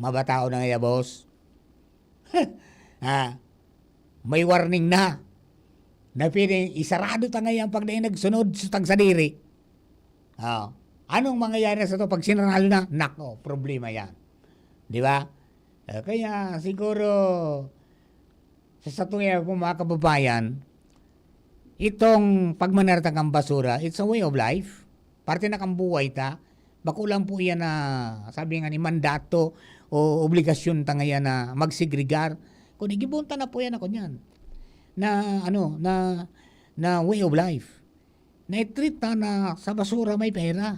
Mabatao na ngaya, boss. Ah, may warning na. Na pwede isarado ta ngayon pag dai nagsunod sa tagsadiri. Ah, anong mangyayari na sa to pag sinarado na? Nako, problema yan. Di ba? Ah, kaya siguro, sa satuya po, mga kababayan, itong pagmaneha ta kan basura, it's a way of life. Parte na kan buhay ta. Bako lang po iyan na, sabi nga ni, mandato o obligasyon ta ngayan na magsegregar. Kundi gibohon ta na po yan ako niyan. Na, ano, na, na way of life. Na i-treat ta na sa basura may pera.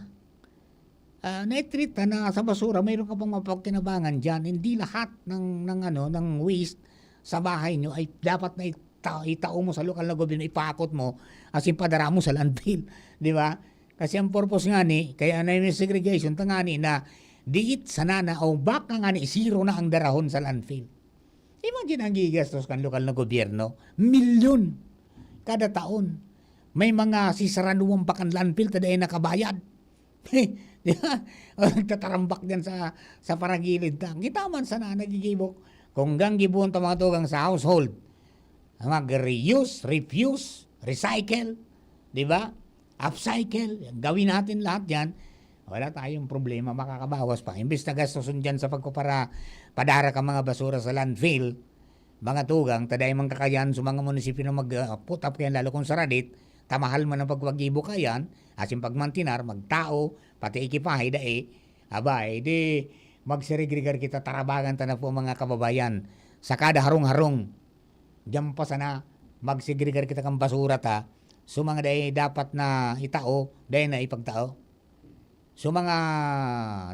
Ah, na i-treat ta na sa basura mayroon ka pang mapagkinabangan diyan. Hindi lahat ng, ng, ano, ng waste sa bahay nyo ay dapat na ita-, itao mo sa lokal na gobyerno, ipakot mo, asin padara mo sa landfill, di ba? Kasi ang purpose nga ni, kaya na yung segregation, ta nga ni na diit sana na o baka nga ni zero na ang darahon sa landfill. Imagine ang gigastos kan lokal na gobyerno, milyon kada taon. May mga sisaraduan pa kan landfill, ta dai nakabayad. Di ba? O nagtatarambak diyan sa, sa paragilid ta. Kita man sana nagigibok. Kung gang gibohon ta mga tugang sa household, mag-reuse, refuse, recycle, di ba? Upcycle, gawin natin lahat yan. Wala tayong problema, makakabawas pa. Imbis na gastusin dyan sa pagpapara, padara ka mga basura sa landfill, mga tugang, ta dai man kakayan sa mga munisipyo na mag, ah, put up kayan, lalo kung sa Radit, ta mahal man ang pagpagibo kayan, asin pagmantinar, magtao, pati ekipahe, dai. Aba, eh, di magsirigrigar kita, tarabagan ta na po, mga kababayan, sa kada harong-harong. Diyan pa sana, magsegregar kita kan basura ta. So, mga dai dapat na itao, dai na ipagtao. So, mga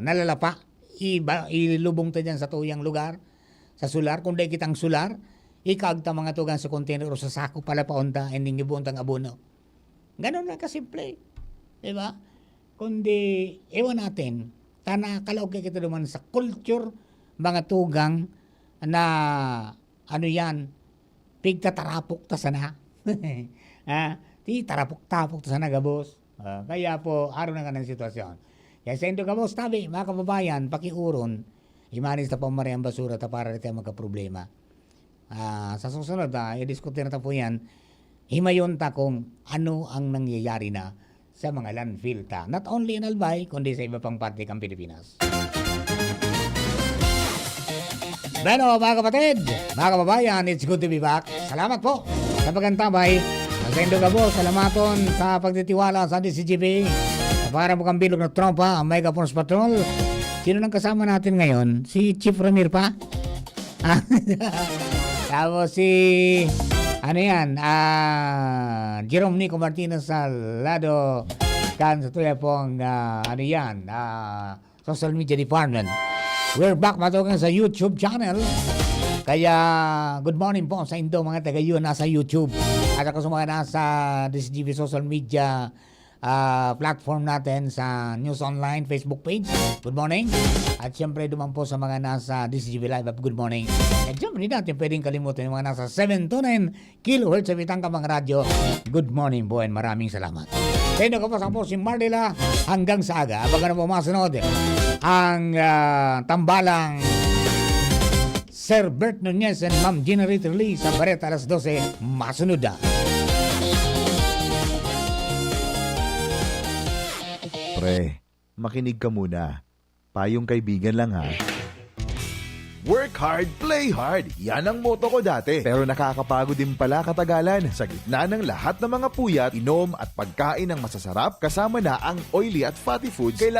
nalalapa, iba, ilubong ta diyan sa tuyang lugar, sa solar. Kung dai kitang solar, ikaag ta mga tugang sa container o sa sako, palapaon ta, and then gibohon tang abono. Ganun lang kasimple. Di ba? Kundi, ewan natin, ta nakalaog kaya kita duman sa culture, mga tugang, na, ano yan, pigtatarapok ta sana. Ha? Di tarapok-tapok ta sana, gabos. Ah, kaya po, araw na nga ng sitwasyon. Kaya sa indo, gabos, tabi, mga kababayan, pakiuron, imanis ta pamari ang basura ta para di tayo magkaproblema. Ah, sa susunod, ah, i-diskutir na ta po yan. Himayon ta kung ano ang nangyayari na sa mga landfill ta. Not only in Albay, kundi sa iba pang parte kan Pilipinas. Bueno, mga kapatid, mga kababayan, it's good to be back. Salamat po sa pag-antabay. Sa indo gabo, salamaton sa pagtitiwala sa D C G B. Para mo kang bilog na tropa, ang Mega Force Patrol. Sino nang kasama natin ngayon? Si Chief Ramir pa? Ah, tapos si, ano yan, ah, Jerome Nico Martinez sa lado kan sa tuya pong, ah, ano yan, ah, social media department. We're back, matugang sa YouTube channel. Kaya, good morning po sa indo, mga taga nasa YouTube. At ako sa mga nasa D C G B social media, ah, platform natin sa News Online Facebook page. Good morning. At siyempre, duman po sa mga nasa D C G B Live App, good morning. At siyempre, hindi natin pwedeng kalimutan yung mga nasa seven two nine kilohertz sa Bitang Kamang Radyo. Good morning po and maraming salamat. Sa inyo, kapos ako po si Mardila. Hanggang sa aga. Abangan na po masunod ang, ah, tambalang Sir Bert Nunez and Ma'am Gina Rita Lee sa Bareta alas dose. Masunod na. Pre, makinig ka muna. Payong kaibigan lang, ha. Work hard, play hard. Yan ang motto ko dati. Pero nakakapagod din pala katagalan. Sa gitna ng lahat ng mga puyat, inom at pagkain ng masasarap, kasama na ang oily at fatty foods, kailangan